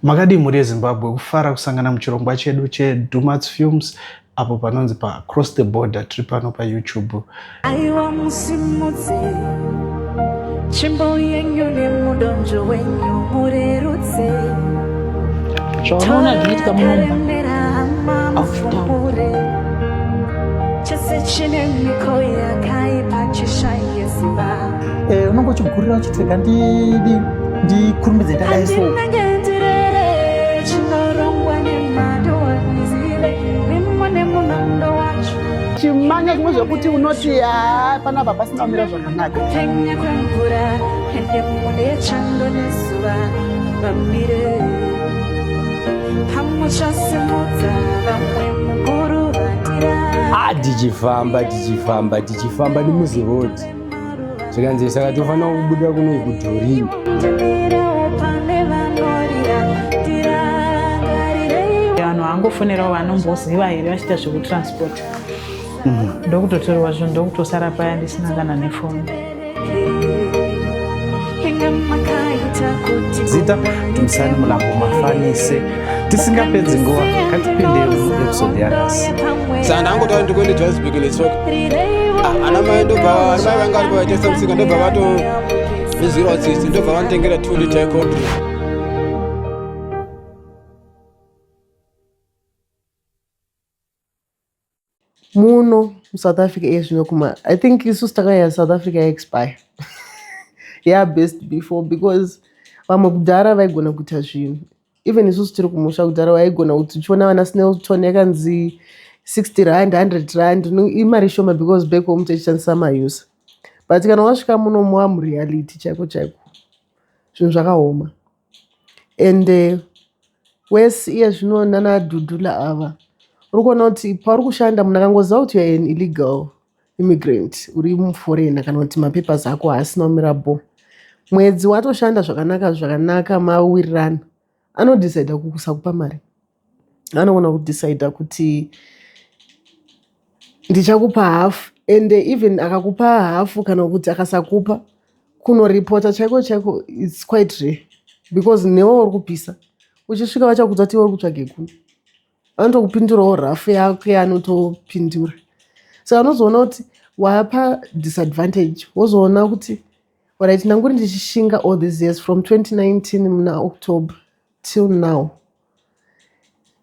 Makadii mhuri yeZimbabwe, kufara kusangana muchirongwa chedu cheDumats Films apo panonzi paCross the Border. Tiri pano paYouTube. Aiwa musimudze tsvimbo yenyu nemudonzvo wenyu murerutse. Zvaunoona zvinoitika munomba Takaremera hama Auftaura. mufumure. Chese chine miko yakaipa chishaye simba. Unonge uchigurira uchiti rega ndidi ndikurumidze ndadai so. Handinenge ndirere chinorongwa nemado handizive mimo nemunondo wacho. Chimanya zvimwe zvekuti unoti haa, panapa pasina kumira zvakanaka. Kupenya kwemvura ende mune chando nezuva vamire pamuchasimudza vamwe mukuruvatira. Ah, tichifamba, tichifamba, tichifamba nemuziroad, zvikanzi saka tofanira kubuda kuno kuDorini. Ndimirewo pane vanorira, ndirangarirei. Vanhu vangofonerawo vanomboziva here vachiita zvekutransport, ndokutotorwa zvinhu, ndokutosara paya ndisina kana nefoni. Inga makaita kuti Zita Dumisani Mulambo Mafanise. Tisingapedzi nguva, ngatipinde muepisode yanhasi. Saka ndangotaura ndikuende Johannesburg netsoka. Ah, ana mai ndobva, ana mai vanga varipo vaitesa musika, ndobva vatondizwirawo tsitsi, ndobva vanditengera 2 liter yecold drink. Muno muSouth Africa iye zvino kuma, I think isusu takauya South Africa yaexpire, yabest before, because vamwe kudhara vaigona kuita zvinhu. Even isusu tiri kumusha kudhara vaigona kuti uchiona vana Snelton yakanzi 60 rand, 100 rand, imari shoma, because back home tichishandisa mayusa. But kana wasvika muno muva mureality chaiko chaiko, zvinhu zvakaoma. And wese iye zvino nana Dhudhula ava, uri kuona kuti pauri kushanda munhu akangoziva kuti you are an illegal immigrant, uri muforeigner, kana kuti mapapers ako haasina kumira bo, mwedzi watoshanda zvakanaka zvakanaka, mawirirana, anodecida kusakupa mari. Anogona kudecida kuti ndichakupa hafu, and even akakupa hafu kana kuti akasakupa, kunoripota chaiko chaiko it's quite rare, because newe uri kupisa uchisvika vachakudza kuti iwe uri kutsvage kuno, vanotokupindurawo rafu yako yaanotopindura. Saka unozoona kuti wapa disadvantage, wozoona kuti alright, ndanguri ndichishinga all these years from 2019 muna October till now.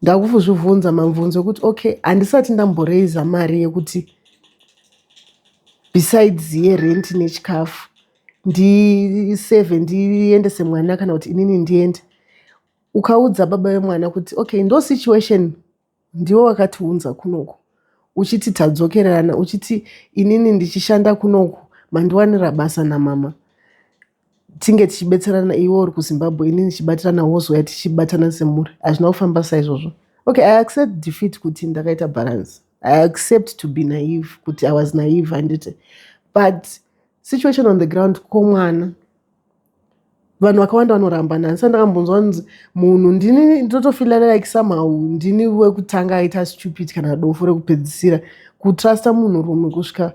Ndakuzvibvunza mabvunzo ekuti okay, handisati ndamboreiza mari yekuti besides yerent nechikafu ndisevhe, ndiendese mwana kana kuti inini ndiende. Ukaudza baba vemwana kuti okay, ndo situation, ndiwe wakatiunza kunoku uchiti tadzokerana, uchiti inini ndichishanda kunoku mandiwanira basa namama, tinge tichibetserana, iwe uri kuZimbabwe, inini ndichibatirana, wozouya tichibatana semhuri. Hazvina kufamba saizvozvo. Okay, I accept defeat kuti ndakaita balance. I accept to be naive kuti I was naive, handiti? But situation on the ground komwana, vanhu vakawanda vanoramba. Nhasi ndakambonzwa nzi munhu ndini ndotofeela like somehow ndini wekutanga aita stupid kana dofo rekupedzisira kutrusta munhurume kusvika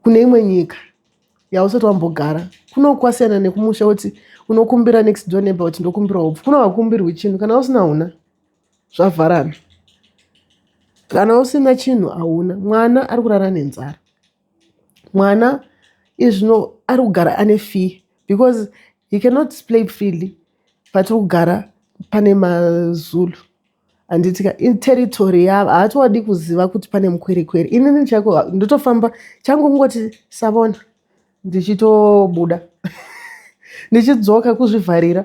kune imwe nyika yausati wambogara. Kuno kwasiyana nekumusha kuti unokumbira next door neighbor kuti ndokumbira upfu. Kuno hakumbirwi chinhu. Kana usina huna, zvavharana. Kana usina chinhu hauna. Mwana ari kurara nenzara. Mwana izvino ari kugara ane fear because he cannot play freely. Patiri kugara pane maZulu, handitika? Iterritory yavo, haatowadi kuziva kuti pane mukwerekwere. Inini chaiko ndotofamba changu kungoti savona, ndichitobuda ndichidzoka kuzvivharira.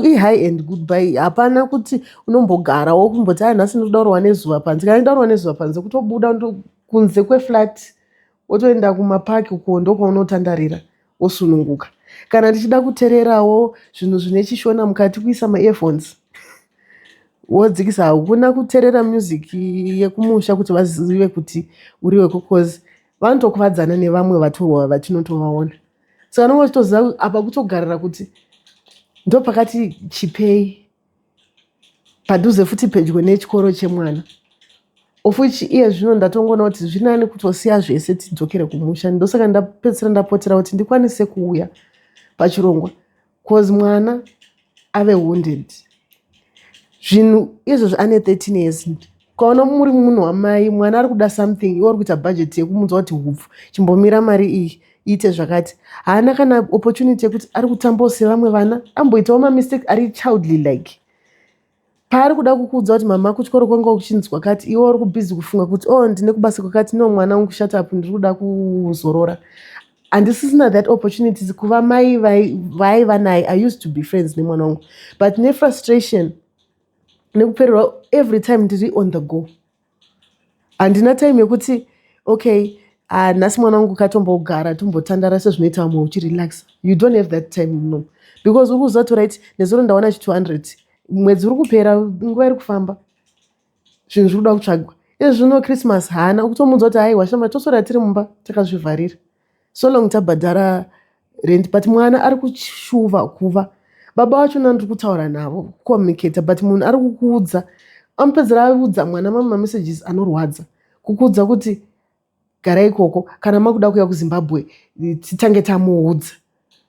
Ihi and goodbye. Hapana kuti unombogarawo kumboti a nhasi ndoda kurwa nezuva panze. Kana ndoda kurwa nezuva panze, kutobuda kunze kweflat, wotoenda kumapaki uko, ndokwaunotandarira wosununguka. Kana ndichida kuteererawo zvinhu zvine chishona mukati, kuisa maearphones wodzikisa. Hakuna kuteerera music yekumusha kuti vazive kuti uri weko, cause vanotokuvadzana nevamwe vatorwa vatinotovaona. Saka unonge uchitoziva apa kutogarira kuti ndopakati chipei padhuze futi pedyo nechikoro chemwana, of which iye zvino ndatongoona kuti zvinani kutosiya zvese tidzokere kumusha. Ndosaka ndapedzisira ndapotera kuti ndikwanise kuuya pachirongwa, cause mwana Ave wounded zvinhu izvozvo, ane 13 years. Ukaona muri munhu wamai, mwana ari kuda something, iwe uri kuita budget yekumuudza kuti hupfu, chimbomira, mari iyi iite zvakati. Haana kana opportunity yekuti ari kutambawo sevamwe vana, amboitawo mamistake ari childly, like paari kuda kukuudza kuti, "Mama, kuchikoro kwanga kuchinzi kwakati," iwe uri kubusy kufunga kuti, "Oh, ndine kubasa kwakati." No, mwana wangu, shut up, ndiri kuda kuzorora. Handisisina that opportunity kuva mai vaiva naye. I used to be friends nemwana wangu, but nefrustration, nekupererwa, every time ndiri on the go, handina time yekuti, okay, nhasi mwana wangu katombogara, tombotandara sezvinoita vamwe, uchirelaxa. You don't have that time, no, because uri kuziva kuti, right, nezuro ndaona chi 200, mwedzi uri kupera, nguva iri kufamba, zvinhu zviri kuda kutsvagwa. Izvi zvino Christmas haana kutomuudza kuti, "Aiwa shama, toswera tiri mumba takazvivharira so long tabhadhara rent." But mwana ari kushuva kuva baba vachona. Ndiri kutaura navo, kucommunicata, but munhu ari kukuudza, amupedzera audza mwana mamwe mamessages anorwadza, kukuudza kuti gara ikoko, kana makuda kuuya kuZimbabwe titange tamuudza.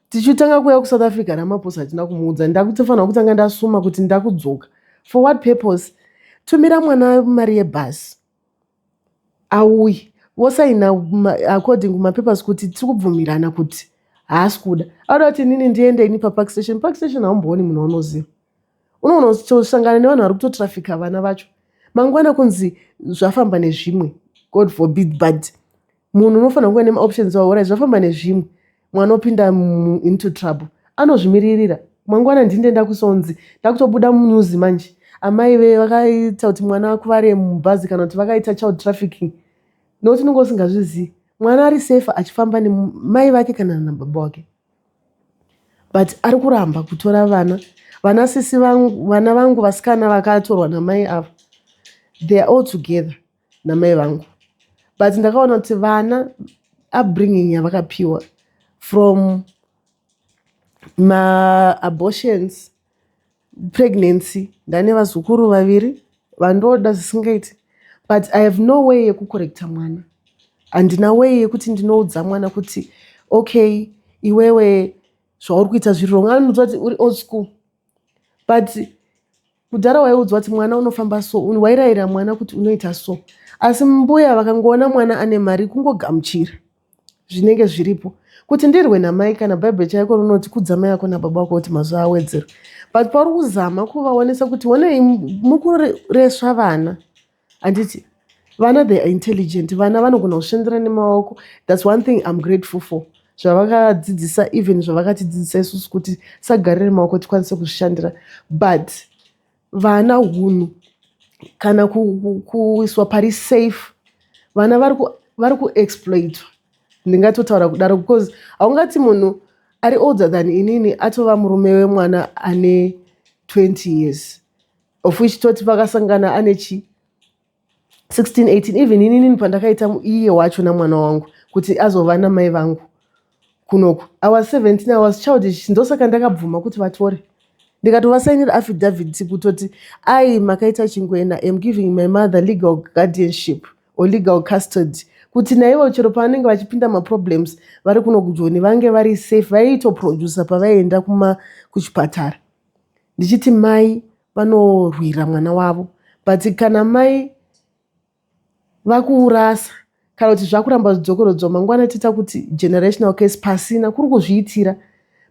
Tichitanga kuuya kuSouth Africa, Ramaphosa hatina kumuudza. Ndakutofanira kutanga ndasuma kuti ndakudzoka. For what purpose? Tumira mwana mari yebhasi auye, vosaina according kumapapers kuti tiri kubvumirana kuti haasi kuda. Auda kuti inini ndiende ini papark station. Park station haumbooni munhu waunoziva. Unoona kutosangana nevanhu vari kutotrafika vana vacho. Mangwana kunzi zvafamba nezvimwe, God forbid, but munhu unofanira kuva nemaoptions waura. Zvafamba nezvimwe, mwana opinda into trouble, anozvimiririra. Mangwana ndinde ndakusonzi ndakutobuda munews manje, amai ve vakaita kuti mwana akuvare mubhazi, kana kuti vakaita child trafficking, nokuti unenge usingazvizivi. Mwana ari safe achifamba nemai vake kana nababa wake, but ari kuramba kutora vana. Vana sisi vangu, vana vangu vasikana vakatorwa namai ava, they are all together namai vangu, but ndakaona kuti vana, upbringing yavakapiwa from maabortions, pregnancy, ndane vazukuru vaviri vandoda zvisingaiti, but I have no way yekucorrecta mwana. Handina way yekuti ndinoudza mwana kuti, okay, iwewe zvauri kuita zviri wrong. Anoudza kuti uri old school, but kudhara waiudzwa kuti mwana unofamba so, wairayira mwana kuti unoita so. Asi mbuya vakangoona mwana ane mari, kungogamuchira zvinenge zviripo kuti ndirwe namai. Kana Bhaibheri chaiko rinoti kudza mai ako nababa vako kuti mazuva awedzerwe, but pauri kuzama kuvaonesa kuti onei mukuresva vana, handiti vana, they are intelligent. Vana vanogona kushandira nemaoko. That's one thing I'm grateful for, zvavakadzidzisa, even zvavakatidzidzisa isusu kuti sagarire maoko, tikwanise kuzvishandira. But vana, hunhu kana kuiswa pari safe, vana vari kuexploitwa, ndingatotaura kudaro, because haungati munhu ari older than inini atova murume wemwana ane 20 years, of which toti vakasangana ane chi 16, 18. Even inini pandakaita iye wacho namwana wangu kuti azova namai vangu kunoku, I was 17, I was childish. Ndosaka ndakabvuma kuti vatore, ndikatovasainira affidavit kutoti ai, makaita chingwena, am giving my mother legal guardianship or legal custody, kuti naivo chero pavanenge vachipinda maproblems vari kuno kuJoni vange vari safe. Vaitoprodusa pavaienda kuchipatara, ndichiti mai vanorwira mwana wavo. But kana mai vakuurasa kana kuti zvakuramba zvidzokorodzwa, mangwana toita kuti generational case pasina kuri kuzviitira,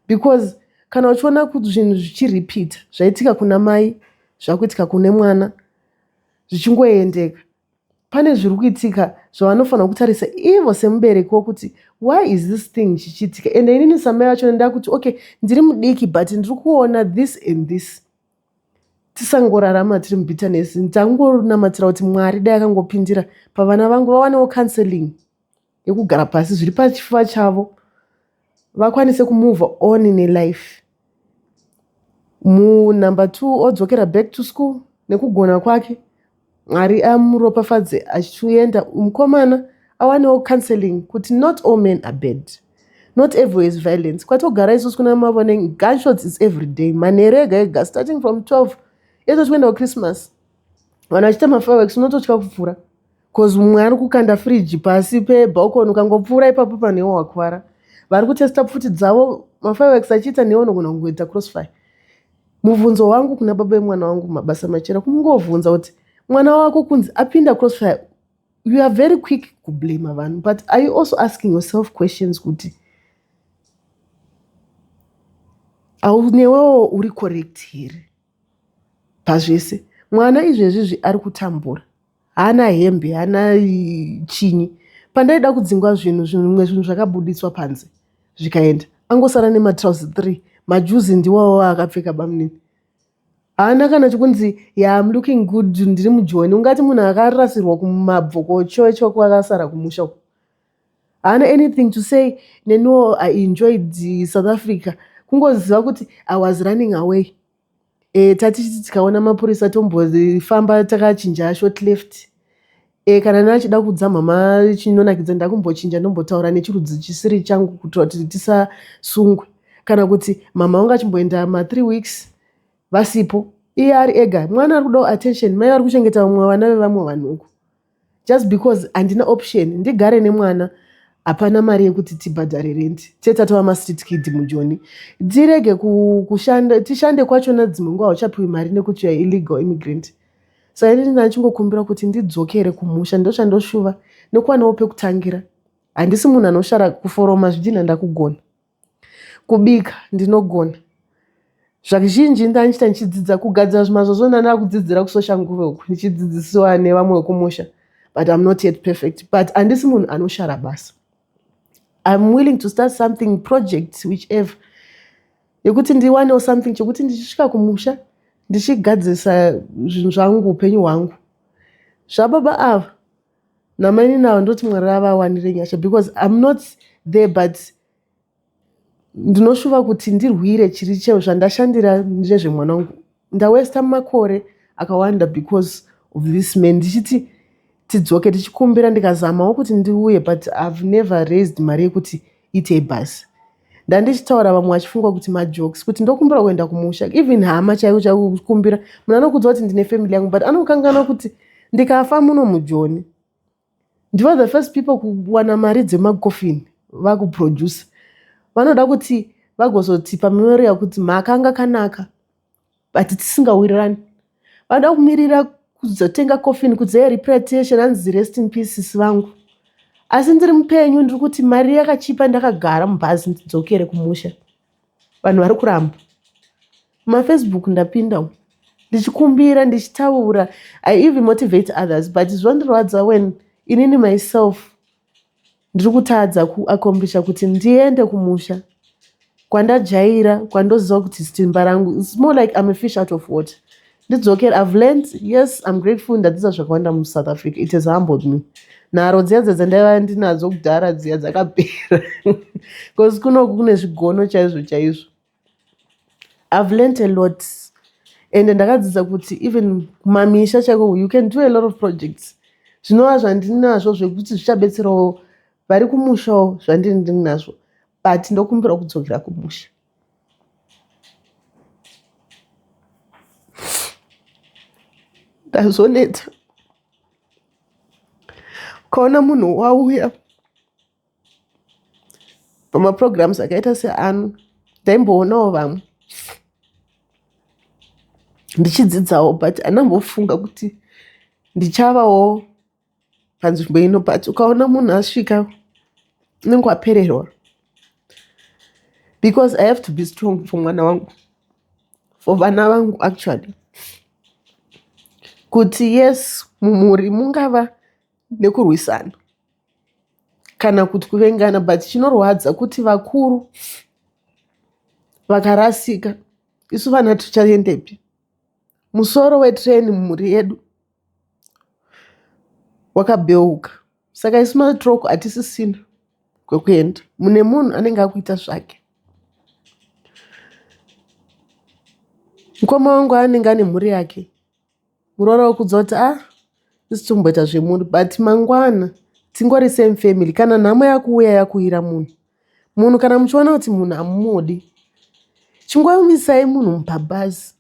because kana uchiona kuti zvinhu zvichiripita, zvaitika kuna mai zvakuitika kune mwana, zvichingoendeka, pane zviri kuitika zvavanofanira kutarisa ivo semubereki wokuti, why is this thing chichiitika? Ende inini samai vacho ndakuti, okay, ndiri mudiki, but ndiri kuona this and this. Tisangorarama tiri mubitterness. Ndangonamatira kuti Mwari dai akangopindira pavana vangu, vawanewo counseling yekugara pasi, zviri pachifuva chavo, vakwanise kumove on nelife. Munumber 2 odzokera back to school nekugona kwake, Mwari amuropafadze achienda. Mukomana awanewo counseling kuti not all men are bad, not everywhere is violence. Kwatogara isusu kuna Mavoneng, gunshots is every day, manheru ega ega, starting from 12 yeto kuenda kuChristmas, vanhu vachiita mafireworks, unototya kupfuura because mumwe ari kukanda firiji pasi pebalcony, ukangopfuura ipapo panhewo wakuvara. Vari kutesta pfuti dzavo, mafireworks achiita, newe unogona kungoita crossfire. Mubvunzo wangu kuna baba vemwana wangu Mabasa Machera kungovhunza kuti mwana wako kunzi apinda crossfire, you are very quick kublame vanhu, but are you also asking yourself questions kuti newewo uri correct here pazvese? Mwana izvezvizvi ari kutambura, haana hembe, haana chinyi. Pandaida kudzingwa zvinhu, zvimwe zvinhu zvakabuditswa panze zvikaenda, angosara nematrausi 3, majuzi ndiwawo akapfeka. Bamunini haana kana chikunzi ya I'm looking good, ndiri mujoni. Ungati munhu akarasirwa kumabvokocho choko akasara kumusha uko, haana anything to say. Neniwo I enjoyed South Africa, kungoziva kuti I was running away. Tatichiti tikaona mapurisa tombofamba takachinja short left. Kana nachida kudza mhama chinonakidza, ndakumbochinja ndombotaura nechirudzi chisiri changu kuitira kuti tisasungwe, kana kuti mama vangu achimboenda ma3 weeks vasipo, iye ari ega. Mwana ari kudawo attention, mai vari kuchengeta vamwe vana vevamwe vanhu uku. Just because handina option, ndigare nemwana, hapana mari yekuti tibhadhare rent, tetatova mastreet kid mujoni. Tirege kushanda, tishande kwachona dzimwe nguva hauchapiwi mari nekuti you are illegal immigrant. Saka inini ndachingokumbira kuti ndidzokere kumusha, ndochandoshuva nekuwanawo pekutangira. Handisi munhu anoshara kuforoma zvidhina, ndakugona kubika, ndinogona zvazhinji. Ndandichita ndichidzidza kugadzira zvimazvozvo, ndanda kuSoshanguve uku ndichidzidzisiwa nevamwe vekumusha, but I'm not yet perfect. But handisi munhu anoshara basa. I'm willing to start something, project whichever, yekuti ndiwanewo something chekuti ndichisvika kumusha ndichigadzirisa zvinhu zvangu, upenyu hwangu. Zvababa ava namainini ava, ndoti Mwari avawanire nyasha, because I'm not there, but ndinoshuva kuti ndirwire chiri cheo zvandashandira ndezvemwana wangu. Ndawesta makore akawanda because of this man. Ndichiti tidzoke, tichikumbira, ndikazamawo kuti ndiuye, but I've never raised mari yekuti itei bhasi. Ndandichitaura, vamwe vachifunga kuti majokes, kuti ndokumbira kuenda kumusha. Even hama chaiko chaiko, kukumbira, munhu anokudza kuti ndine family yangu, but anokanganwa kuti ndikafa muno mujoni, ndivo the first people kuwana mari dzemakofini vakuproduce. Vanoda kuti vagozotipa memorial kuti makanga kanaka, but tisingawirirani. Vanoda kumirira kuzotenga kofini, kudzerepretation, hanzi rest in peace vangu. Asi ndiri mupenyu, ndiri kuti mari yakachipa, ndakagara mubhazi, ndidzokere kumusha. Vanhu vari kuramba. MumaFacebook ndapinda umu ndichikumbira, ndichitaura. I even motivate others, but zvondirwadza when inini myself ndiri kutadza kuaccomplisha kuti ndiende kumusha kwandajaira, kwandoziva kuti simba rangu. It's more like I'm a fish out of water. Ndidzokere. I've learned, yes, I'm grateful. Ndadzidza zvakawanda muSouth Africa. It has humbled me. Nharo dziya dzandaiva ndinadzo kudhara dziya dzakapera, because kunoku kune zvigono chaizvo chaizvo. I've learned a lot and ndakadzidza kuti even kumamisha chaiko you can do a lot of projects, zvinova zvandinazvo zvekuti zvichabetserawo vari kumushawo zvandini ndinazvo. But ndokumbira kudzokera kumusha. Ndazoneta. Ukaona munhu wauya pamaprograms akaita seano, ndaimboonawo vamwe ndichidzidzawo, but handambofunga kuti ndichavawo panzvimbo ino. But ukaona munhu asvika, unenge wapererwa, because I have to be strong for mwana wangu, for vana vangu actually. Kuti yes, mumhuri mungava nekurwisana kana kuti kuvengana, but chinorwadza kuti vakuru vakarasika, isu vana tichaendepi? Musoro wetrain mumhuri yedu wakabheuka, saka isu matroko hatisisina kwekuenda. Mune munhu anenge akuita zvake. Mukoma wangu anenge ane mhuri yake, muroora wekudza kuti a ah, isi tomboita zvemhuri, but mangwana tingori same family. Kana nhamo yakuuya, yakuira munhu. Munhu kana muchiona kuti munhu hamumudi, chingomisai munhu mupabhazi,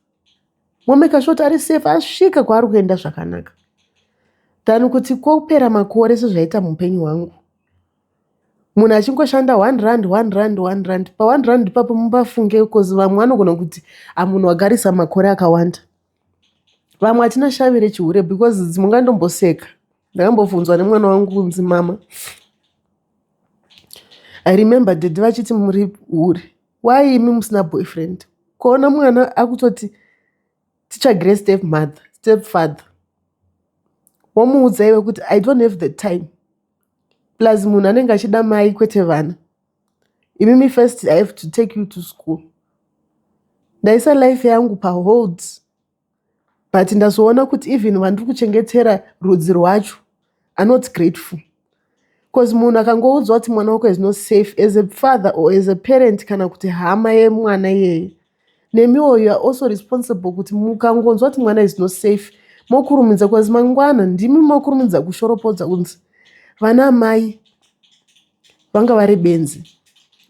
momeka sure kuti ari safe, asvika kwaari kuenda zvakanaka, than kuti kwopera makore sezvaita muupenyu hwangu. Munhu achingoshanda 1 rand, 1 rand, 1 rand. Pa 1 rand ipapo mupafunge, because vamwe vanogona kuti amunhu wagarisa makore akawanda. Vamwe hatina shavi rechihure because dzimwe ngandomboseka. Ndakambobvunzwa nemwana wangu kunzi, "Mama, I remember daddy vachiti muri hure. Why imi musina boyfriend?" Kuona mwana akutoti titsvagire step mother, step father, womuudza iwe kuti I don't have the time. Plus munhu anenge achida mai, kwete vana. Imimi first I have to take you to school. Ndaisa life yangu pahold, but ndazoona kuti even vandiri kuchengetera rudzi rwacho are not grateful, because munhu akangoudzwa kuti mwana wako is not safe, as a father or as a parent kana kuti hama yemwana iyeye, nemiwo you are also responsible kuti mukangonzwa kuti mwana is not safe, mokurumidza, because mangwana ndimi mokurumidza kushoropodza kunzi vana mai vanga vari benzi.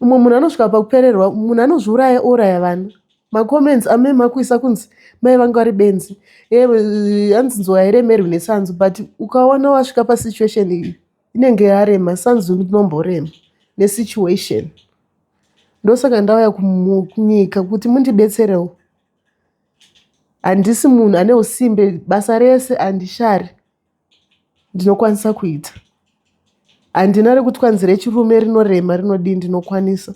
Umwe munhu anosvika pakupererwa, munhu anozviuraya, ouraya vana. Macomments ame makuisa kunzi mai vanga vari benzi, hanzi nzou hairemerwi nesanzu. But ukaona wasvika pasituation iyi, inenge yarema. Sanzu rinomborema nesituation. Ndosaka ndauya kunyika kuti mundibetserewo. Handisi munhu ane usimbe, basa rese handishari, ndinokwanisa kuita. Handina rekuti kwanzi rechirume rinorema, rinodii. Ndinokwanisa.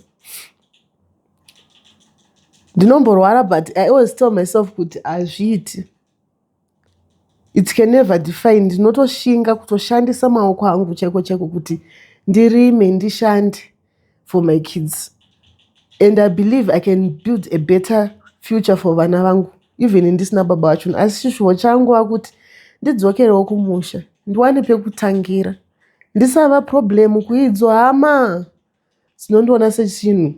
Ndinomborwara, but I always tell myself kuti hazviiti, it can never define. Ndinotoshinga kutoshandisa maoko angu chaiko chaiko kuti ndirime, ndishande for my kids, and I believe I can build a better future for vana vangu even ndisina baba vacho. Asi chishuwo changu akuti ndidzokerewo kumusha, ndiwane pekutangira, ndisava problem kuidzo hama dzinondiona sechinhu,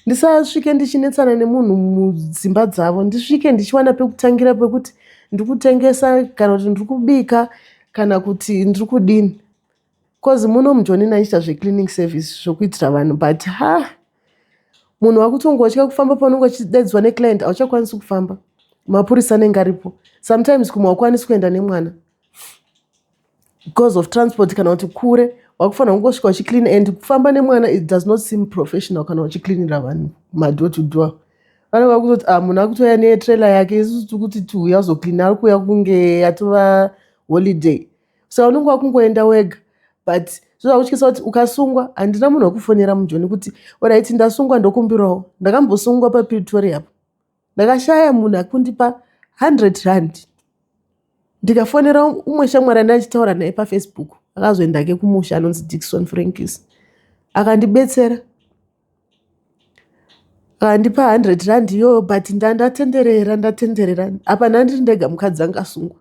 ndisasvike ndichinetsana nemunhu mudzimba dzavo. Ndisvike ndichiwana pekutangira, pekuti ndiri kutengesa kana kuti ndiri kubika kana kuti ndiri kudini, cause muno muJoni ndaiita zvecleaning service, zvokuitira vanhu, but ha, munhu wakutongotya kufamba. Paunenge uchidaidzwa neclient, hauchakwanisi kufamba, mapurisa anenge aripo. Sometimes kumwe haukwanisi kuenda nemwana because of transport kana kuti kure. Wakufanira kungosvika uchiclean, and kufamba nemwana, it does not seem professional. Kana uchicleanira vanhu madoor to door, vanenge vakutoti, "Ah, munhu akutouya netrailer yake, isusu tiri kuti tiuya uzocleana, ari kuuya kunge yatova holiday." Saka unenge wakungoenda wega, but zvozakutyisa kuti ukasungwa, handina munhu wekufonera muJoni kuti, "Alright, ndasungwa, ndokumbirawo." Ndakambosungwa paPretoria apo, ndakashaya munhu akundipa 100 rand. Ndikafonera umwe shamwari andachitaura naye paFacebook, akazoendake kumusha, anonzi Dikson Frankis, akandibetsera, akandipa 100 rand iyoyo. But ndandatenderera, ndatenderera apa, ndandiri ndega, mukadzi anga asungwa,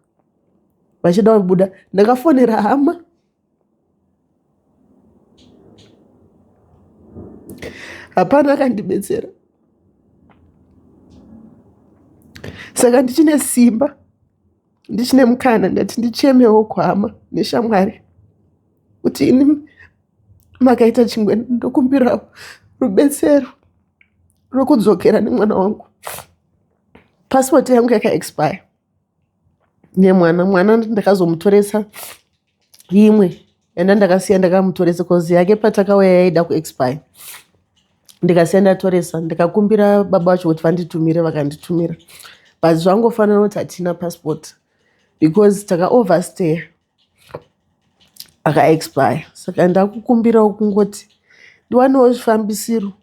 vachida kubuda. Ndakafonera hama, hapana akandibetsera. Saka ndichine simba, ndichine mukana, ndati ndichemewo kuhama neshamwari kuti ini makaita chimwe, ndokumbirawo rubetsero rwekudzokera nemwana wangu. Pasipoti yangu yakaexpire nemwana. Mwana ndakazomutoresa imwe yanda ndakasiya ndakamutoresa, cause yake patakauya yaida kuexpire, ndikasiya ndatoresa. Ndikakumbira baba vacho kuti vanditumire, vakanditumira, but zvangofanira kuti hatina passport because takaoverstay, akaexpire. Saka ndakukumbirawo kungoti ndiwanewo chifambisiro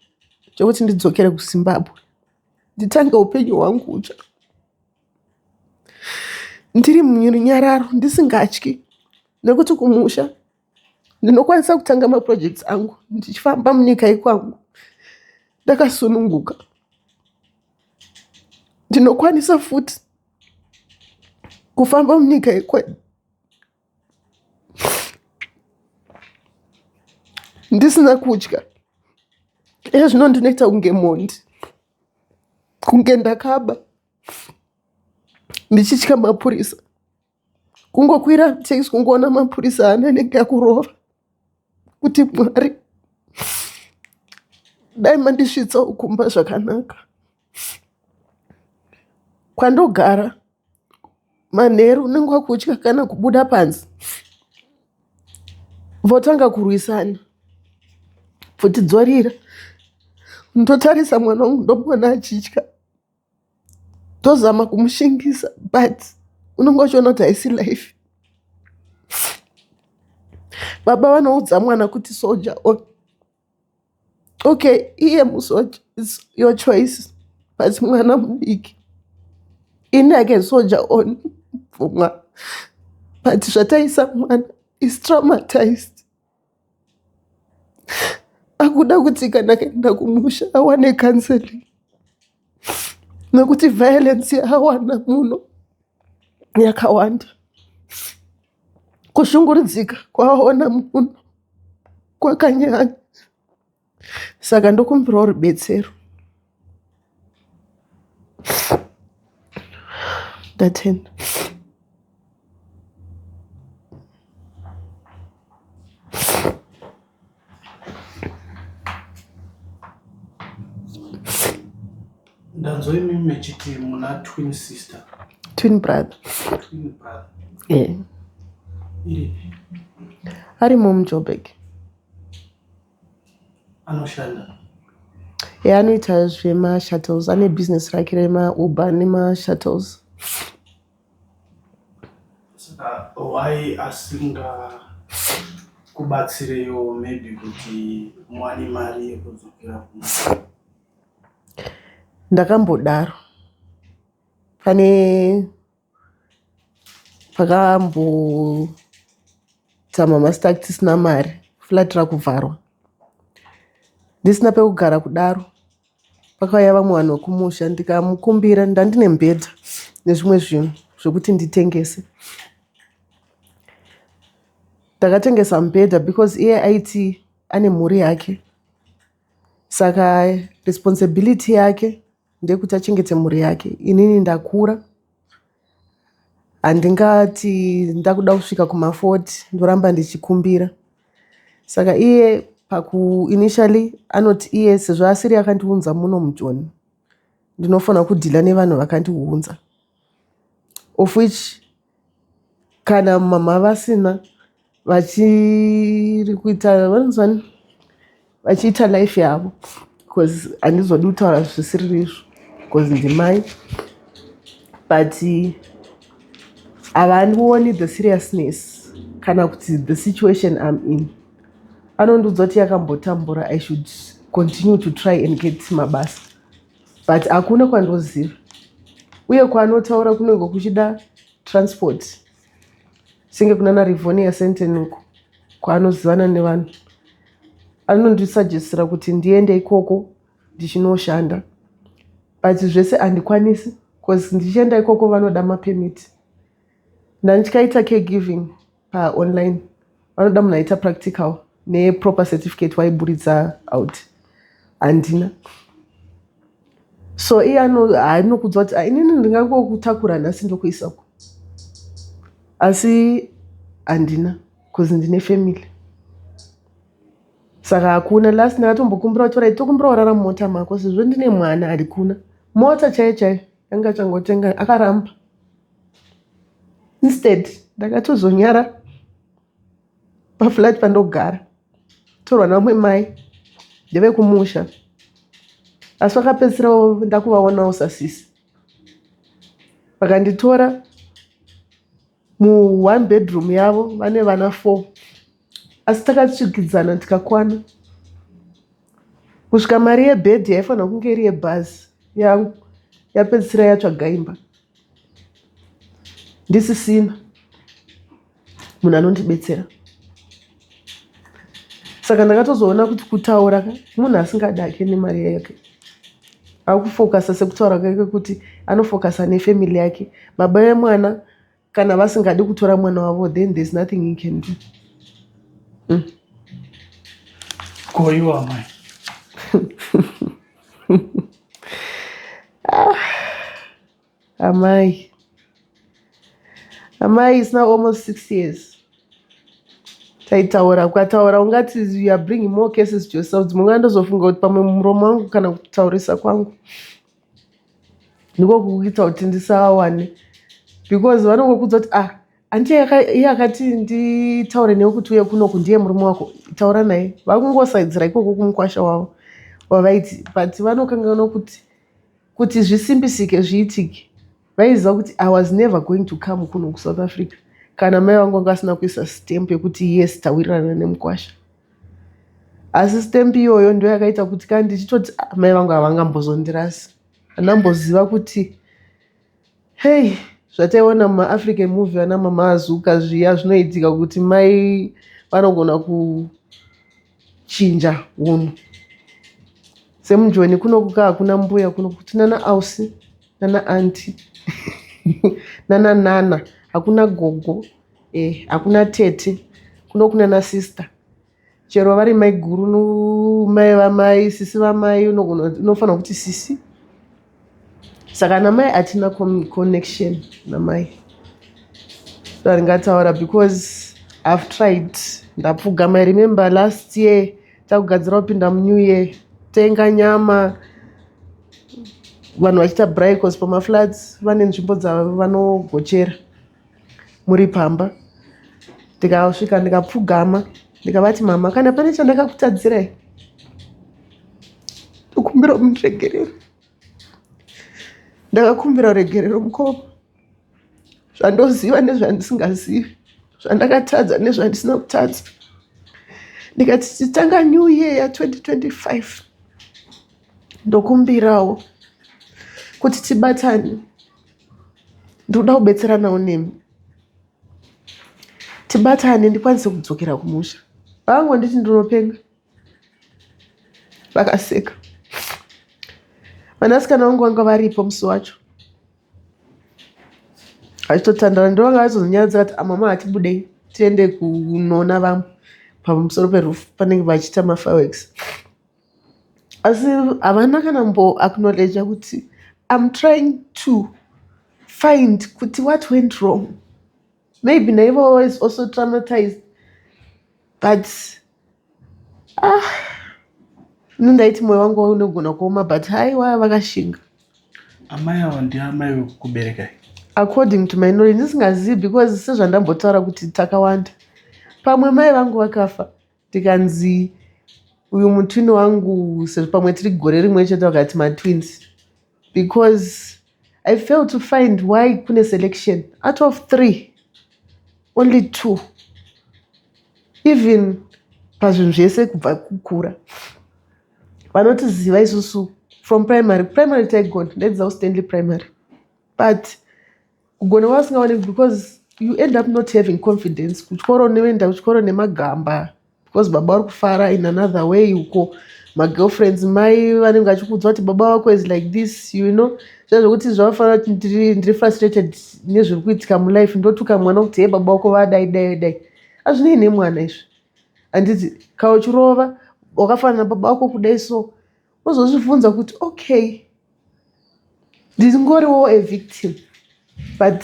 chekuti ndidzokere kuZimbabwe, nditange upenyu hwangu hutsva ndiri murunyararo, ndisingatyi, nekuti kumusha ndinokwanisa kutanga maprojects angu ndichifamba munyika yekwangu ndakasununguka. Ndinokwanisa futi kufamba munyika yekwedu ndisina kutya. Iye zvino ndinoita kunge mhondi, kunge ndakaba, ndichitya mapurisa. Kungokwira taxi, kungoona mapurisa, ana anenge akurova kuti Mwari dai mandisvitsawo kumba zvakanaka. Kwandogara manheru unenge wakutya kana kubuda panze, votanga kurwisana. Pfuti dzorira, ndotarisa mwana wangu ndomuona achitya, ndozama kumushingisa but unenge uchiona kuti haisi life. Baba vanoudza mwana kuti soja okay iye musoja its your choice but mwana mudiki ini i can soldier on for mwana but zvataisa mwana is traumatized akuda kuti kana akaenda kumusha awane counseling nekuti violence yaawana muno yakawanda kushungurudzika kwaaona muno kwakanyanya saka ndokumbirawo rubetsero ndatenda. Ndanzwa imi mechiti muna twin sister. Twin brother. Twin brother. Yeah. Iripi? Arimo muJoburg. Anoshanda? Yeah, anoita zvemashuttles, ane business rake remaUber nemashuttles. Saka why asinga kubatsireyo maybe kuti muwane mari yekudzokera kumba? Ndakambodaro pane pakamboita mamastuck tisina mari flat rakuvharwa ndisina pekugara kudaro pakauya vamwe vanhu vekumusha ndikamukumbira ndandine mubhedha nezvimwe zvinhu zvekuti nditengese ndakatengesa mubhedha because iye aiti ane mhuri yake saka responsibility yake ndeyekuti achengete mhuri yake inini ndakura handingati ndakuda kusvika kuma40 ndoramba ndichikumbira saka iye paku initially anoti iye sezvo asiri akandiunza muno mujoni ndinofanira kudhila nevanhu vakandiunza of which kana mama vasina vachiri kuita vanonzwani vachiita life yavo because handizodi kutaura zvisiri izvo because ndimai but havandioni the seriousness kana kuti the situation I'm in anondiudza kuti yakambotambura I should continue to try and get mabasa but hakuna kwandoziva uye kwaanotaura kunenge kuchida transport senge kunana Rivonia Senten uko kwaanozivana nevanhu anondisuggesira kuti ndiende ikoko ndichinoshanda but zvese handikwanisi bcause ndichienda ikoko vanoda mapermit ndandikaita caregiving paonline vanoda munhu aita practical neproper certificate waiburitsa out handina so iye anokudza kuti inini ndingangokutakura nhasi ndokuisako asi handina bcause ndine family saka hakuna last ndakatombokumbira kuti orit tokumbira kurara mumota mako sezvo ndine mwana harikuna mota chaiyo chaiyo yanga changotenga akaramba instead ndakatozonyara paflat pandogara torwa nevamwe mai ndevekumusha asi vakapedzisira ndakuvaonawo sasisi vakanditora muone bedroom yavo vane vana 4 asi takatsvikidzana tikakwana kusvika mari yebhedhi yaifanira kunge iri yebhazi yangu yapedzisira yatsvaga imba ndisisina munhu anondibetsera saka ndakatozoona kuti kutaura munhu asingadake nemari yake akufokasa sekutaura kwake kuti anofokasa nefamily yake baba vemwana kana vasingadi kutora mwana wavo then there's nothing he can do. Ko iwo amai? Amai amai is now almost 6 years taitaura ukataura ungati you are bringing more cases to yourself dzimwe nguva ndozofunga kuti pamwe muromo wangu kana kutaurisa kwangu ndiko kukuita kuti ndisawane because vanongokudza kuti ah Handiti iye akati nditaure newe kuti uye kunoku, ndiye murume wako, taura naye. Vakungosaidzira ikoko kumukwasha wavo wavaiti, but vanokanganwa kuti zvisimbisike, zviitike. Vaiziva kuti I was never going to come kuno kuSouth Africa kana mai vangu vanga vasina kuisa stamp yekuti yes, tawirirana nemukwasha. Asi stamp iyoyo ndo yakaita kuti kana ndichitoti, "Ah, mai vangu havangambozondirasi." Handamboziva kuti hei, zvataiona mumaAfrican movie ana Mama Azuka zviya zvinoitika, kuti mai vanogona kuchinja unhu. Semujoni kunokuka hakuna mbuya, kuno tinana ausi, nana aunty, nana nana, hakuna gogo, hakuna tete kuno, kunana sister. Chero vari mai guru, mai vamai, sisi vamai, unofanira kuti sisi. Saka namai hatina connection namai ndingataura, because I've tried, ndapfugama. I remember last year takugadzira kupinda muNew Year, tenga nyama, vanhu vachiita braai pamaflats, vane nzvimbo dzavanogochera muri pamba. Ndikasvika, ndikapfugama, ndikavati, "Mama, kana pane chandakakutadzirai, ndokumbira mundiregerere." Ndakakumbira ruregerero, mukoma, zvandoziva nezvandisingazivi, zvandakatadza nezvandisina kutadza. Ndikati, "Titanga new year ya2025, ndokumbirawo kuti tibatane. Ndinoda kubetseranawo nemi, tibatane, ndikwanise kudzokera kumusha." Vakangonditi ndinopenga, vakaseka. Vanasikana vangu vanga varipo musi wacho vachitotandara, ndo vanga vachizonyaradza kuti, "Amama, hatibudei tiende kunoona vamwe pamusoro peroof panenge vachiita mafireworks." Asi havana kana mboacknowledga kuti I'm trying to find kuti what went wrong. Maybe naivo is also traumatized, but ah, ini ndaiti mwoyo wangu unogona kuoma, but haiwa, vakashinga. Amai ava ndiamai vekukuberekai? According to my knowledge, ndisingazivi, because sezvandambotaura kuti takawanda, pamwe mai vangu vakafa, ndikanzi uyu mutwin wangu, sezvo pamwe tiri gore rimwe chete, vakati matwins, because I fail to find why kune selection out of three, only two. Even pazvinhu zvese, kubva kukura vanotiziva isusu from primary. Primary taigona, ndaidzidza kuStanley Primary, but kugona vasingaoneki, because you end up not having confidence kuchikoro. Unoenda kuchikoro nemagamba because baba vari kufara in another way uko, magirlfriends, mai vanenge vachikuudza kuti baba vako is like this, zviya zvokuti zvavafanira kuti ndiri frustrated nezviri kuitika mulife, ndotuka mwana kuti, "He, baba vako vadai dai dai." Hazvinei nemwana izvi, handiti? Kana uchirova wakafanana baba vako kudai, so uzozvibvunza kuti, okay, ndingoriwo a victim. But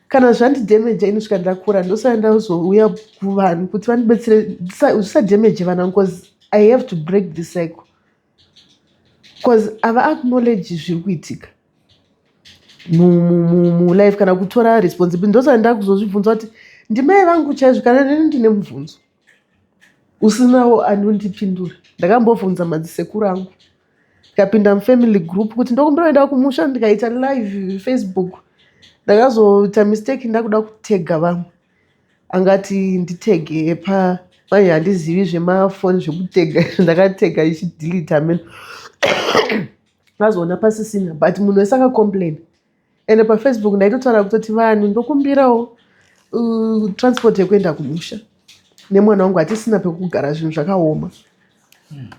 kana zvandidhemeja inosvika ndakura, ndosaka ndazouya kuvanhu kuti vandibetsere zvisadhemeje vana, because I have to break the cycle, because hava acknowledge zviri kuitika mulife kana kutora responsibility. Ndosaka ndakuzozvibvunza kuti ndimai vangu chaizvo kana neni ndine mubvunzo usinawo anondipindura. Ndakambobvunza madzisekuru angu, ndikapinda mufamily group kuti ndokumbira kuenda kumusha, ndikaita live Facebook. Ndakazoita mistake, ndakuda kutega vamwe, angati nditege pa manje handizivi zvemafoni zvekutega. Ndakatega ichidelete meno, azoona pasisina, but munhu wese akacomplain. Ende paFacebook ndaitotaura kutoti, "Vanhu, ndokumbirawo transport yekuenda kumusha nemwana wangu, hatisina pekugara, zvinhu zvakaoma."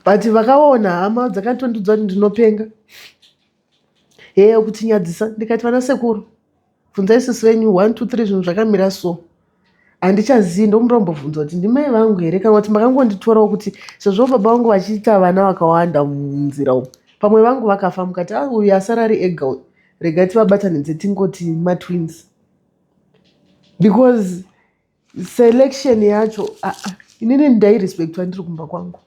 But vakaona hama dzakatondiudza kuti ndinopenga, heye, kutinyadzisa. Ndikati, "Vana sekuru, bvunzai sisi venyu, 1 2 3, zvinhu zvakamira so. Handichazivi, ndomurombobvunza kuti ndimai vangu here kana kuti makangonditorawo, kuti sezvo baba vangu vachiita vana vakawanda munzira umu, pamwe vangu vakafa, mukati, ah, uyu asara ari ega uyu, rega tivabatanidze tingoti matwins," because selection yacho, ah, ah, inini ndairespectwa ndiri kumba kwangu.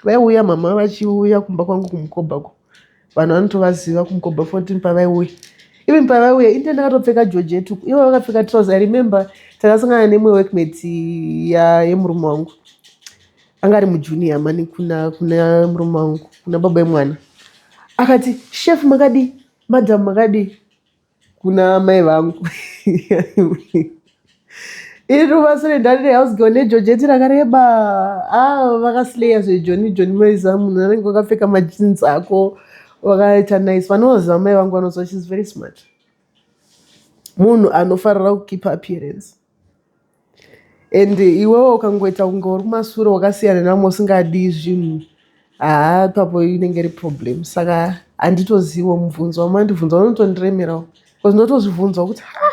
Vaiuya mama vachiuya kumba kwangu kumukobhako, vanhu vanotovaziva kumukobha 14. Pavaiuya, even pavaiuya, inde ndakatopfeka georgette, ivo vakapfeka trouser. I remember Takasangana nemwe workmate yemurume wangu, anga ari mujunior mani kuna murume wangu, kuna baba yemwana. Akati, "Chef makadi, madam makadi," kuna mai vangu. Iri rumasure ndari house girl nejojeti rakareba. Ah, vakasleya zvejoni joni. Maiziva munhu anenge wakapfeka majeans ako wakaita nice. Vanoziva mai vangu vanoziva she's very smart, munhu anofarira kukeep appearance. And iwewe ukangoita kunge uri kumasure, wakasiyana nevamwe, usingadi zvinhu, haa, ipapo inenge iri problem. Saka handitozivo mubvunzo wamandibvunza unotondiremerawo, because ndotozvibvunzawo kuti, ha,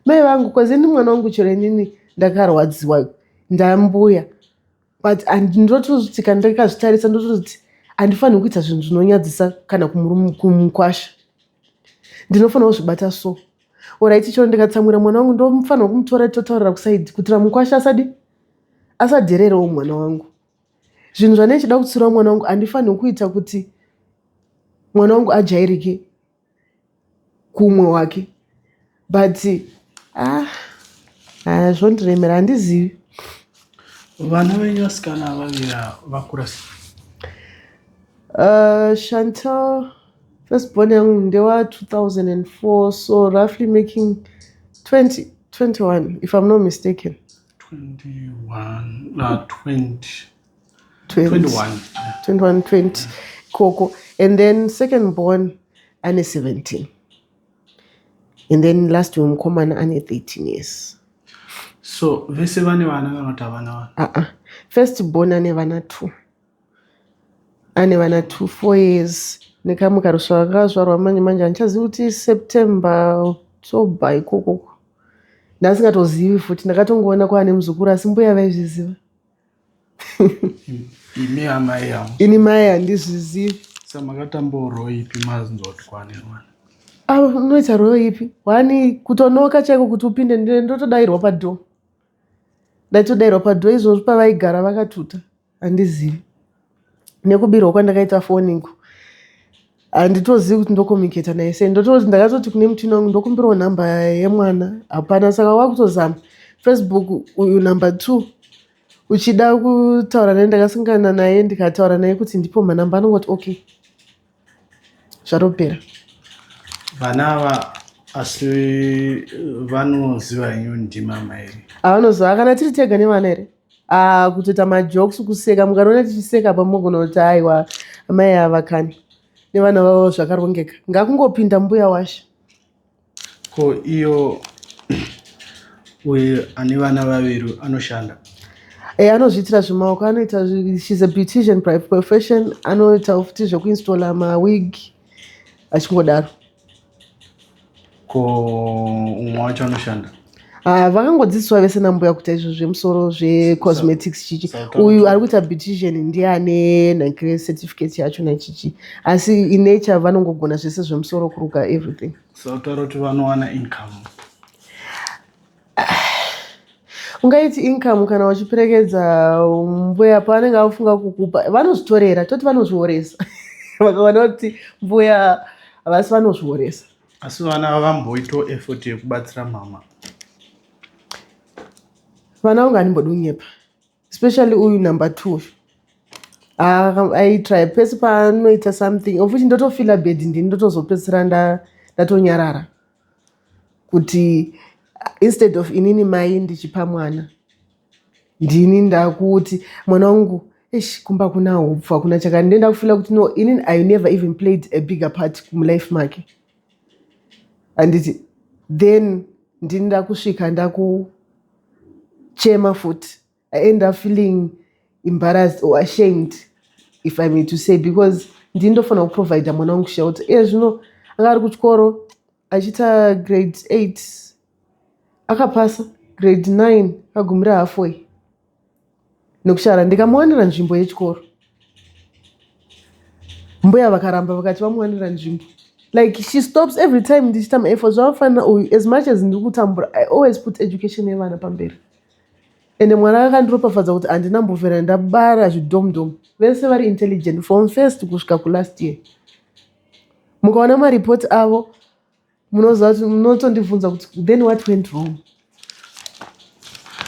mai vangu, cause ini mwana wangu, chero inini ndakarwadziwa ndambuya, but ndotozviti kana ndakazvitarisa, ndotozviti handifaniri kuita zvinhu zvinonyadzisa kana kumukwasha. Ndinofanira kuzvibata. So alright, chero ndikatsamwira mwana wangu, ndofanira kumutora totaurira kuside kuitira mukwasha asadi asadhererewo mwana wangu. Zvinhu zvandinenge chida kutsiura mwana wangu, handifaniri kuita kuti mwana wangu ajairike kumwe wake. But ah, ah, zvondiremera, handizivi. Vana venyu vasikana vaviri vakura sei? Chantal, firstborn yangu, ndewa 2004, so roughly making 20, 21 if I'm not mistaken. 21, 20. 20. 21. 21, 20 koko. And then second born ane 17, and then last wemukomana ane 13 years. So vese vane vana kana kuti havana vana? Uh-uh. First born ane vana two, ane vana 2, 4 years nekamwe karusva kakazvarwa manje manje. Handichazivi kuti September, October ikokoko. Ndasingatozivi futi, ndakatongoona kwaane muzukuru, asi mbuya vaizviziva. Imi amai avo? Ini mai handizvizivi. Sa makatambawo role ipi mazinzwa kuti kwane mwana? Ah, unoita role ipi? Wani kutonoka chaiko kuti upinde, ndotodayirwa padoor, ndaitodayirwa padoor. Izvozvo pavaigara vakatuta, handizivi. Nekubirwa kwandakaita foniko, handitozivi kuti ndocommunicata naye sei. Ndototi ndakatoti kune mutini wangu, ndokumbirawo nhamba yemwana, hapana. Saka wakutozama Facebook, uyu number two, uchida kutaura naye. Ndakasangana naye, ndikataura naye kuti ndipo manamba, anongoti okay, zvatopera. Vana ava asi vanoziva henyu ndimama here? Havanoziva kana tiri tega nevana here. Ah, kutoita majokes, kuseka. Mukanoona tichiseka pamugona kuti aiwa, amai ava kani nevana vavo zvakarongeka. Ngakungopinda mbuya washa. Ko iyo uyu ane vana vaviri anoshanda? E, anozviitira zvimaoko, anoita she's a beautician by profession. Anoita futi zvekuinstalla mawig, achingodaro. Ko umwe wacho anoshanda? Ah, vakangodzidziswa vese nambuya kuita izvo zvemusoro, zvecosmetics, chichi. Uyu ari kuita beautician ndiye ane nhangire certificate yacho nachichi, asi in nature vanongogona zvese zvemusoro, kuruka, everything. Sautaura kuti vanowana income? Ungaiti income kana uchiperekedza mbuya pavanenge vafunga kukupa, vanozvitorera. Toti vanozvioresa, vakaona kuti mbuya havasi, vanozvioresa. Asi vana vamboitawo effort yekubatsira mama? Vana vangu handimbodi kunyepa, especially uyu number two. Aitry pese paanoita something, of which ndotofeela bad. Ndini ndotozopedzisira ndatonyarara kuti instead of inini mai ndichipa mwana, ndini ndakuti mwana wangu, ish, kumba kuna hupfu, hakuna chakati. Ndenda kufeela kuti no, inini I never even played a bigger part mulife make, handiti? Then ndini ndakusvika ndakuchema futi. I end up feeling embarrassed or ashamed, if I may to say, because ndini ndofanira kuprovida mwana wangu shelter. Iye zvino anga ari kuchikoro achiita grade 8, akapasa grade 9, akagumira halfway nekushara. Ndikamuwanira nzvimbo yechikoro, mbuya vakaramba, vakati vamuwanira nzvimbo. Like, she stops every time ndichiita maeffort. Zvavafanira uyu, as much as ndiri kutambura, I always put education yevana pamberi. Ende mwana akandiropafadza kuti handina mbovhera ndabara zvidomdom. Vese vari intelligent from first kusvika kulast year. Mukaona maripoti avo, munoziva kuti munotondibvunza kuti then what went wrong.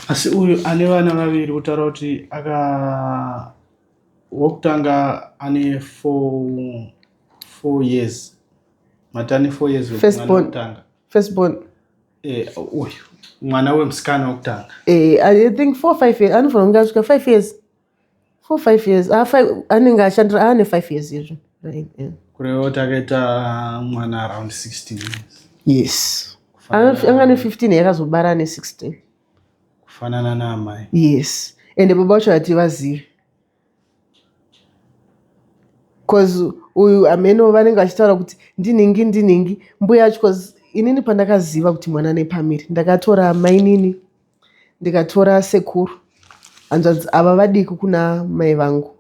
Asi uyu ane vana vaviri, kutaura kuti aka wokutanga ane 4 years, mati ane 4 years? First mwana born. wekutanga. First born. Uyu mwana wemusikana wekutanga. I think 4, 5 years, anofanira kunge asvika 5 years, 4, 5 years. Ah, five, anenge ashandira aane 5 years izvo, right, yeah. Kureva kuti akaita mwana around 16 years. Yes. Kufanana- Anga ne15, yakazobara ane 16. Kufanana naamai. Yes, ende baba vacho hativazivi, cause uyu ameno vanenge vachitaura kuti ndinhingi, ndinhingi mbuya acho, cause inini pandakaziva kuti mwana nepamiri, ndakatora mainini, ndikatora sekuru, hanzvadzi ava vadiki kuna mai vangu,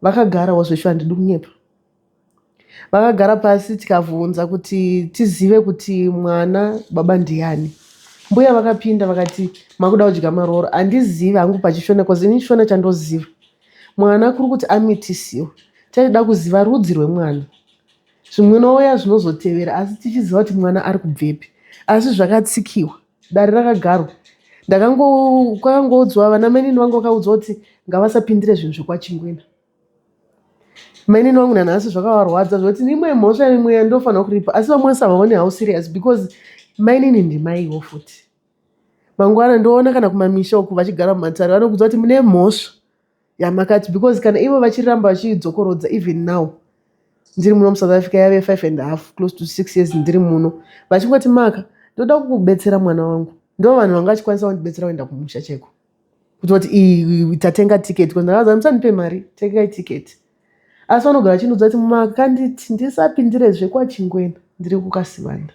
vakagarawo zvesho, handidi kunyepa, vakagara pasi tikabvunza kuti tizive kuti mwana baba ndiani. Mbuya vakapinda vakati, "Makuda kudya marooro." Handizivi hangu pachishona, cause ini chishona chandoziva, mwana kuri kuti amitisiwa, taida kuziva rudzi rwemwana. Zvimwe zvinozotevera, asi tichiziva kuti mwana ari kubvepi. Asi zvakatsikiwa, dare rakagarwa, kwakangoudzwa vana mainini vangu, vakaudzwa kuti ngavasapindire zvinhu zvekwachingwena. Mainini vangu nanhasi zvakavarwadza, zvokuti imwe mhosva imwe yandofanira kuripa, asi vamwe savaone how serious, because mainini ndimaiwo futi. Mangwana ndoona kana kumamisha uku vachigara mumatare, vanokudza kuti mune mhosva yamakati, because kana ivo vachiramba vachidzokorodza, even now ndiri muno muSouth Africa, yave five and a half, close to 6 years ndiri muno, vachingoti, "Maka, ndoda kukubetsera mwana wangu." Ndo vanhu vanga vachikwanisa kundibetsera kuenda kumusha chaiko, kutoti tatenga tiketi, ndakaza musandipe mari, tengai tiketi. Asi vanogara vachindudza kuti makanditi ndisapindire zvekwachingwena, ndiri kukasivanda.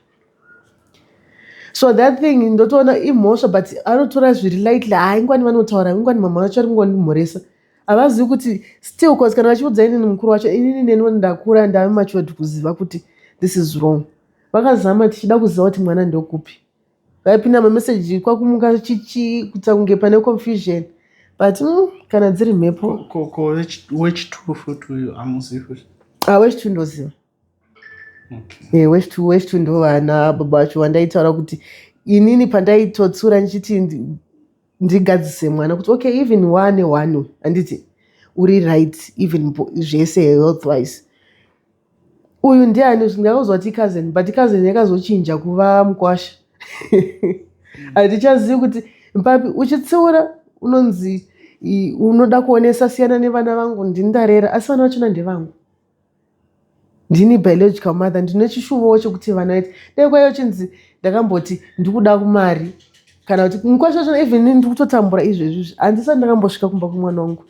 So that thing ndotoona imhosva, but anotora zviri lightly. Haa, ingwani vanotaura, ingwani mama vacho ari kungondimhoresa, havazivi kuti still, cause kana vachiudza inini mukuru wacho, inini neniwo ndakura, ndave matured kuziva kuti this is wrong. Vakazama tichida kuziva kuti mwana ndokupi, vaipinda mameseji kwakumuka chichi kuita kunge pane confusion, but kana dziri mhepo. Ko wechitu futi uyu hamuzivi futi? Ah, wechitu ndoziva. Wechitu ndo vana baba vacho vandaitaura kuti inini pandaitotsura ndichiti ndigadzise mwana kuti okay, even one one handiti uri right, even zvese health wise, uyu ndiani? Ndakazwa kuti cousin, but cousin yakazochinja kuva mukwasha. Handichazivi kuti papi. Uchitsiura unonzi unoda kuonesa, siyana nevana vangu, ndini ndarera. Asi vana vachona ndevangu, ndini biological mother, ndine chishuvowo chekuti vana vaiti dai kwaiyo chinzi ndakamboti ndikuda kumari kana kuti mukwasha wachona. Even ndiri kutotambura izvezvi, handisati ndakambosvika kumba kwemwana wangu.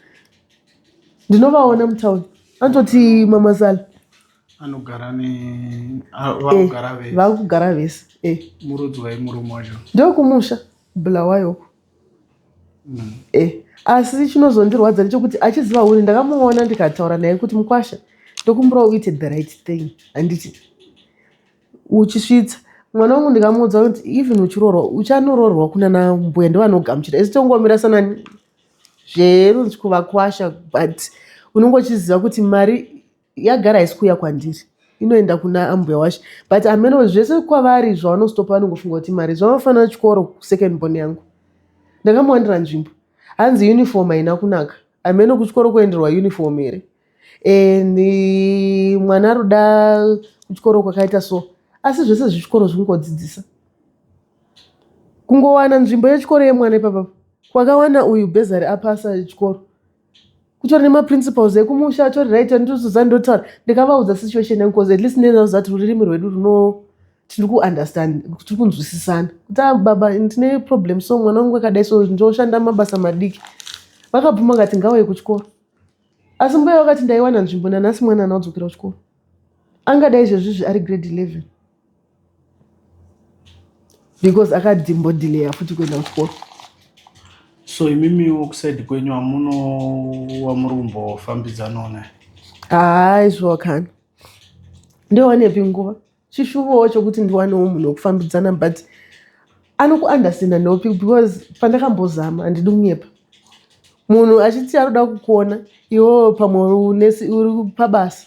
Ndinovaona mutauni, anototi mamasala. Anogara ne vakugara vese? Vakugara vese, eh. Murudzi waimurume wacho? Ndokumusha Bulawayo. Asi chinozondirwadza ndechekuti achiziva uri, ndakamuona ndikataura naye kuti, "Mukwasha, ndokumbura uite the right thing, handiti uchisvitsa mwana wangu." Ndikamuudza kuti even uchiroorwa, uchanoroorwa kuna nambuya, ndovanogamuchira, isi tongomira sanani zverunzi kuvakwasha, but unonge uchiziva kuti mari yagara haisi kuuya kwandiri, inoenda kuna ambuya wacho. But hameno zvese kwavari zvavanostopa, vanongofunga kuti mari zvavanofanira. Chikoro, second born yangu, ndakamuwanira nzvimbo, hanzi uniform haina kunaka. Hameno kuchikoro kuenderwa uniform here? Ni mwana aroda kuchikoro kwakaita so, asi zvese zvichikoro zvingodzidzisa kungowana nzvimbo yechikoro yemwana ipapapa. Kwakawana uyu bursary, apasa chikoro, kutori nemaprincipals ekumusha atori right. Anditozoza ndotaura, ndikavaudza situation yangu, because at least ndinoziva kuti rurimi rwedu runo tiri kuunderstand, tiri kunzwisisana, kuti a baba, ndine problem, so mwana wangu akadai, so ndoshanda mabasa madiki. Vakabvuma, vakati ngauye kuchikoro. Asi mbuya vakati ndaiwana nzvimbo, nanhasi mwana ana kudzokera kuchikoro, angadai izvezvizvi ari grade 11, because akadimbodhileya futi kuenda kuchikoro. So imimiwo kuside kwenyu hamuno wamuri kumbofambidzanawo naye? Haa, izvo kana ndowanepi nguva, chishuvowo chokuti ndiwanewo munhu wekufambidzana, but anokuunderstanda ndopi? Because pandakambozama, handidi kunyepa, munhu achiti anoda kukuona iwewo, pamwe uri pabasa,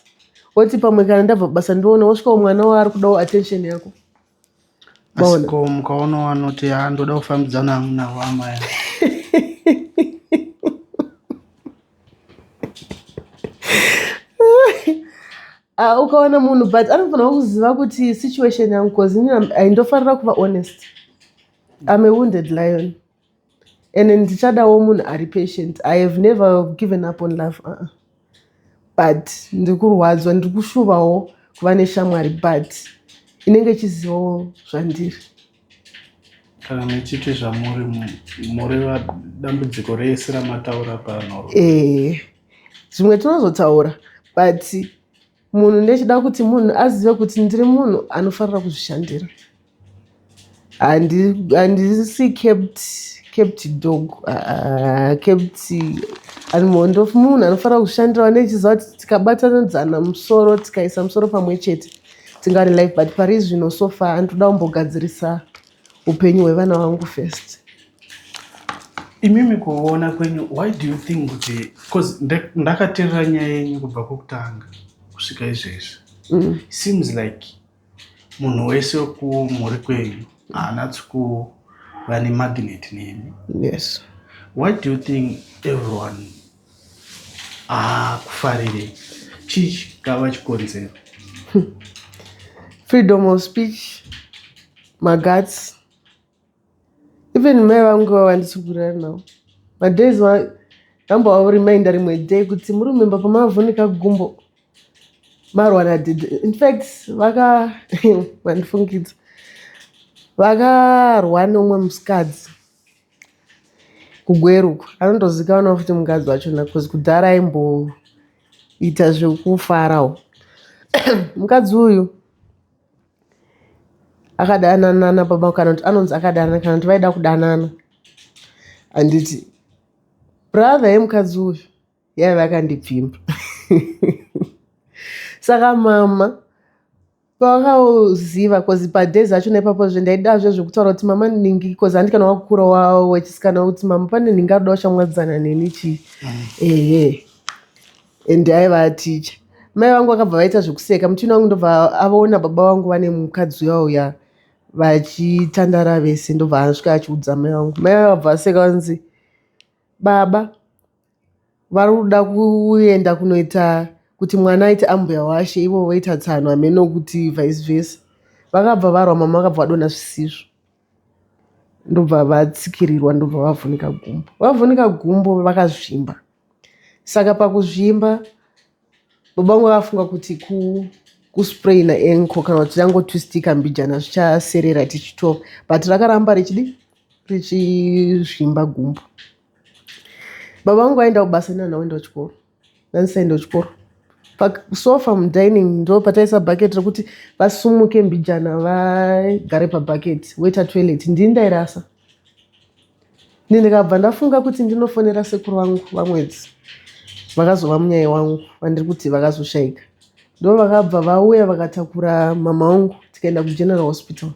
woti pamwe kana ndabva basa ndiona, wosvikawo mwana waari kudawo attention yako. Asi Maona. ko mukaona wanoti, "Ha, ndoda kufambidzana navo amai"? Ah, ukaona munhu, but anofanira kuziva kuti situation yangu, 'cause inini haindofanira kuva honest. I'm a wounded lion and ndichadawo munhu ari patient. I have never given up on love, But ndiri kurwadzwa, ndiri kushuvawo kuva neshamwari, but inenge ichizivawo zvandiri. Kana muchiti zvamuri, mureva dambudziko rese ramataura pano? Zvimwe tinozotaura, but munhu ndechida kuti munhu azive kuti ndiri munhu anofanira kuzvishandira. Handisi kept dog, kept animal. Ndo munhu anofanira kuzvishandira, nechiziva kuti tikabatanidzana musoro, tikaisa musoro pamwe chete, tingave life. But pari zvino, so far, ndoda kumbogadzirisa upenyu hwevana vangu first. Imimi kuona kwenyu, why do you think kuti, because ndakateerera nyaya yenyu kubva kwekutanga kusvika izvezvi, seems like munhu wese wekumhuri kwenyu haanatsi kuva nemagnet nemi. Yes. Why do you think everyone aakufarirei? Chii chingava chikonzero? Freedom of speech, maguts. Even mai vangu vavandisugurira navo madays, ndambovareminder rimwe day kuti muri kumemba pamavhunika gumbo marwa nadhedhe. In fact, vaka vandifungidza vakarwa neumwe musikadzi kuGweruko, anondozikanwa futi mukadzi wachona, 'cause kudhara aimboita zvekufarawo. Mukadzi uyu akadanana nababa, kana kuti anonzi akadanana, kana kuti vaida kudanana, handiti? Brother yemukadzi uyu yaiva akandipfimba. Saka mama pavakaziva, 'cause padays achona ipapozve ndaidazve zvekutaura kuti mama ningi, 'cause handi kana wakukura wechisikana, kuti mama pane ningi arikuda kushamwaridzana neni chii. Ehe, and aiva ticha. Mai vangu vakabva vaita zvekuseka mutini wangu, ndobva avaona baba vangu vane mukadzi uya uya vachitandara vese. Ndobva asvika achiudza mai vangu. Mai vangu vabva vaseka, vanzi baba vari kuda kuenda kunoita kuti mwana aite ambuya washe, ivo voita tsano, hameno kuti vice versa. Vakabva varwa, mama vakabva vadonha zvisizvo, ndobva vatsikirirwa, ndobva vavhunika gumbo. Vavhunika gumbo vakazvimba. Saka pakuzvimba, baba vangu vakafunga kuti kuspraina ankle kana kuti rangotwistika mbijana zvichaserera tichitova, but rakaramba richidi richizvimba gumbo. Baba vangu vaenda kubasa, nana vaenda kuchikoro, ndandisaenda kuchikoro. Pasofa mudining ndo pataisa bhaketi rekuti vasumuke mbijana vagare pabhaketi, voita toilet. Ndini ndairasa. Ndi ndikabva ndafunga kuti ndinofonera sekuru vangu vamwedzi vakazova munyai wangu, vandiri kuti vakazoshayika. Ndo vakabva vauya, vakatakura mama vangu, tikaenda kuGeneral Hospital.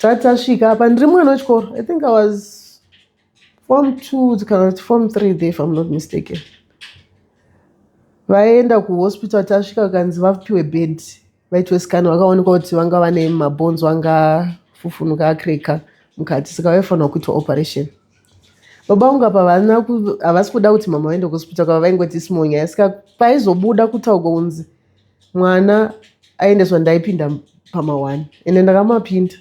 Tati tasvika apa, ndiri mwana wechikoro, I think I was form 2 kana kuti form 3 there, if I'm not mistaken. Vaenda kuhospital, tasvika vakanzi vapiwe bed, vaitwe scan. Vakaonekwa kuti vanga vane mabhonzo anga fufunuka, akreka mukati, saka vaifanirwa kuitwa operation. Baba vangu apa havasi kuda kuti mama vaende kuhospital, kava vaingoti small nyaya. Saka paizobuda kutaurwa kunzi mwana aendeswa, ndaipinda pama1, ende ndakamapinda,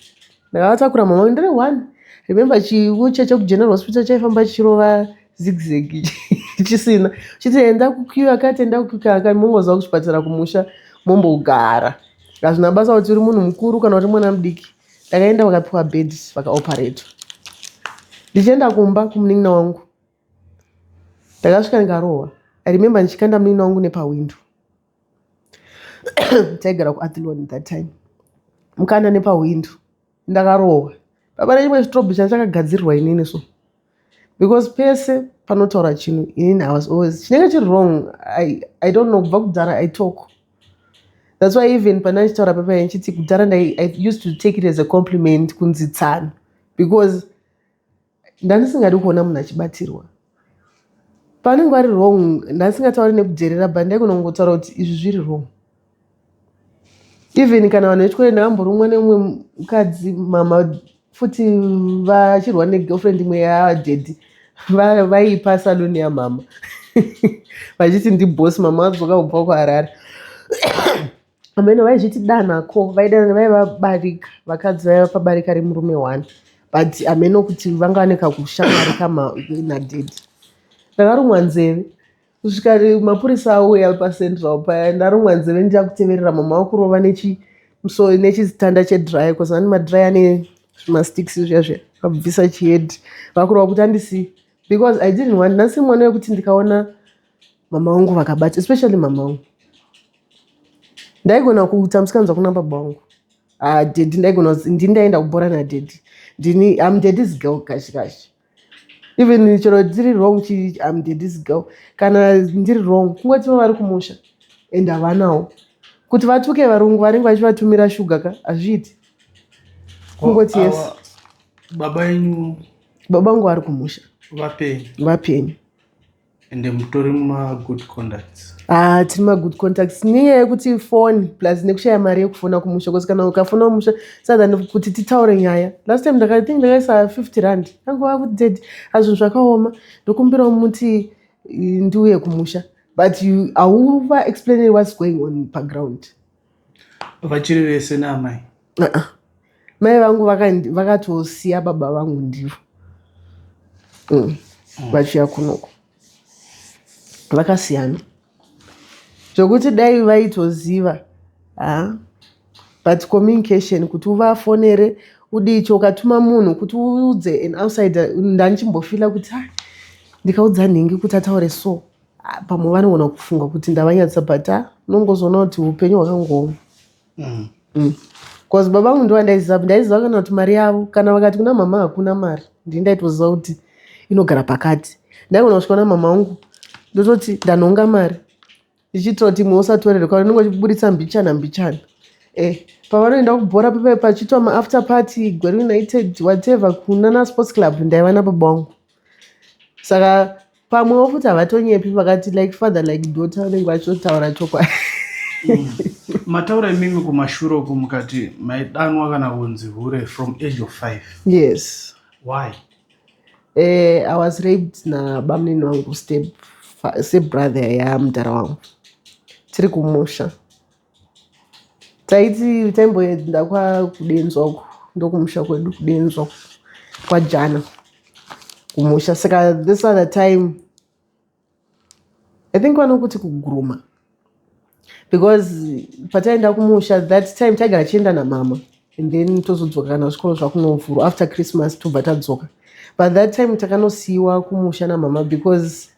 ndakavatakura mama ndiri one. Remember, chiwheelchair chekuGeneral Hospital chaifamba chichirova zigzag, chisina chiti enda kuqueue akati, enda kuqueue akati. Mongoziva kuchipatara kumusha mombogara, hazvina basa kuti uri munhu mukuru kana kuti mwana mudiki. Ndakaenda, vakapiwa bed, vakaoparetwa. Ndichienda kumba kumunin'ina wangu, ndakasvika ndikarohwa. I remember ndichikanda munin'ina wangu nepawindo. Taigara kuAthlone that time. Mukanda nepawindo, ndakarohwa. Papa nechimwe chitrobhi chachakagadzirirwa inini, so because pese panotaura chinhu inini, I was always chinenge chiri wrong. I don't know, kubva kudhara I talk. That's why even pana ndichitaura pepa ndichiti kudhara I used to take it as a compliment kunzi tsano, because ndandisingadi kuona munhu achibatirwa panenge vari wrong. Ndandisingatauri nekudherera, but ndaikunongotaura kuti izvi zviri wrong. Even kana vanhu vechikoro, ndakamborumwa nemumwe mukadzi, mama futi vachirwa negirlfriend imwe yadhedhi, vaipa saluni yamama vachiti ndibosi. Mama vadzoka kubva kuHarare. Amene vaizviti danhako, vaidana vaiva barika, vakadzi vaiva pabarika remurume one, but ameno kuti vanga vane kakushamwari kama nadaddy. Ndakarumwa nzeve kusvika mapurisa auya paCentral paya. Ndarumwa nzeve, ndichakuteverera mama vakurova nechi so nechitanda chedryer, because vane madryer ane zvimasticks zviya zviya, vabvisa chihedhi vakurova kuti andisiyi, because I didn't want nhasi mwana wekuti ndikaona mama vangu vakabata, especially mama vangu, ndaigona kuita musikanzwa kuna baba vangu. Ah, daddy ndaigona, ndini ndaenda kubhora nadaddy, ndini, am daddy's girl kashi kashi. Even chero ndiri wrong, chi am daddy's girl. Kana ndiri wrong, kungoti vari kumusha and havanawo kuti vatuke varungu vanenge vachivatumira shuga ka, hazviiti kungoti yes. Baba enyu? Baba vangu vari kumusha. Vapenyu? Vapenyu. Ende mutori mumagood contacts? Ah, tiri magood contacts nenyaya yekuti phone plus nekushaya mari yekufona kumusha, because kana ukafona kumusha sadhan kuti titaure nyaya, last time ndakathink ndakaisa 50 rand, angova kuti daddy, azvinhu zvakaoma, ndokumbirawo muti ndiuye kumusha, but hauva explain what's going on paground. Vachiri vese naamai? Uh-uh. Mai vangu vakatosiya baba vangu ndivo vachiuya kunoko, vakasiyana zvokuti dai vaitoziva ha, but communication kuti uvafonere udicho, ukatuma munhu kuti uudze an outsider, ndandichimbofeela kuti ah, ndikaudza nhingi kuti ataure so, ah, pamwe vanogona kufunga kuti ndavanyadzisa, but ah, unongozoona kuti upenyu hwakangooma. Because baba vangu ndivo ndaiziva, ndaiziva kana kuti mari yavo, kana vakati kuna mama hakuna mari, ndini ndaitoziva kuti inogara pakati. Ndaigona kusvika kuna mama vangu ndototi ndanhonga mari, ndichiitira kuti imwe usatorerwe, kana unenge uchiburitsa mbichana mbichana. Pavanoenda kubhora pepe pachiitwa maafter party, Gweru United, whatever, kunana sports club, ndaiva nababa vangu. Saka pamwewo futi havatonyepi vakati like father like daughter, vanenge vachitotaura chokwadi. Mataura imimi kumashure uku mukati maidanwa kana kunzi hure from age of 5. Yes. Why? I was raped nabamunini wangu, step brother yamudhara wangu, tiri kumusha. Taiti taimboenda kwakudenzwa uku, ndokumusha kwedu kudenzwa kwajana kumusha. Saka this other time, I think vanokuti kuguruma, because pataenda kumusha that time taigara chienda namama and then tozodzoka kana zvikoro zvakunovhurwa after Christmas, tobva tadzoka. But that time takanosiyiwa kumusha namama because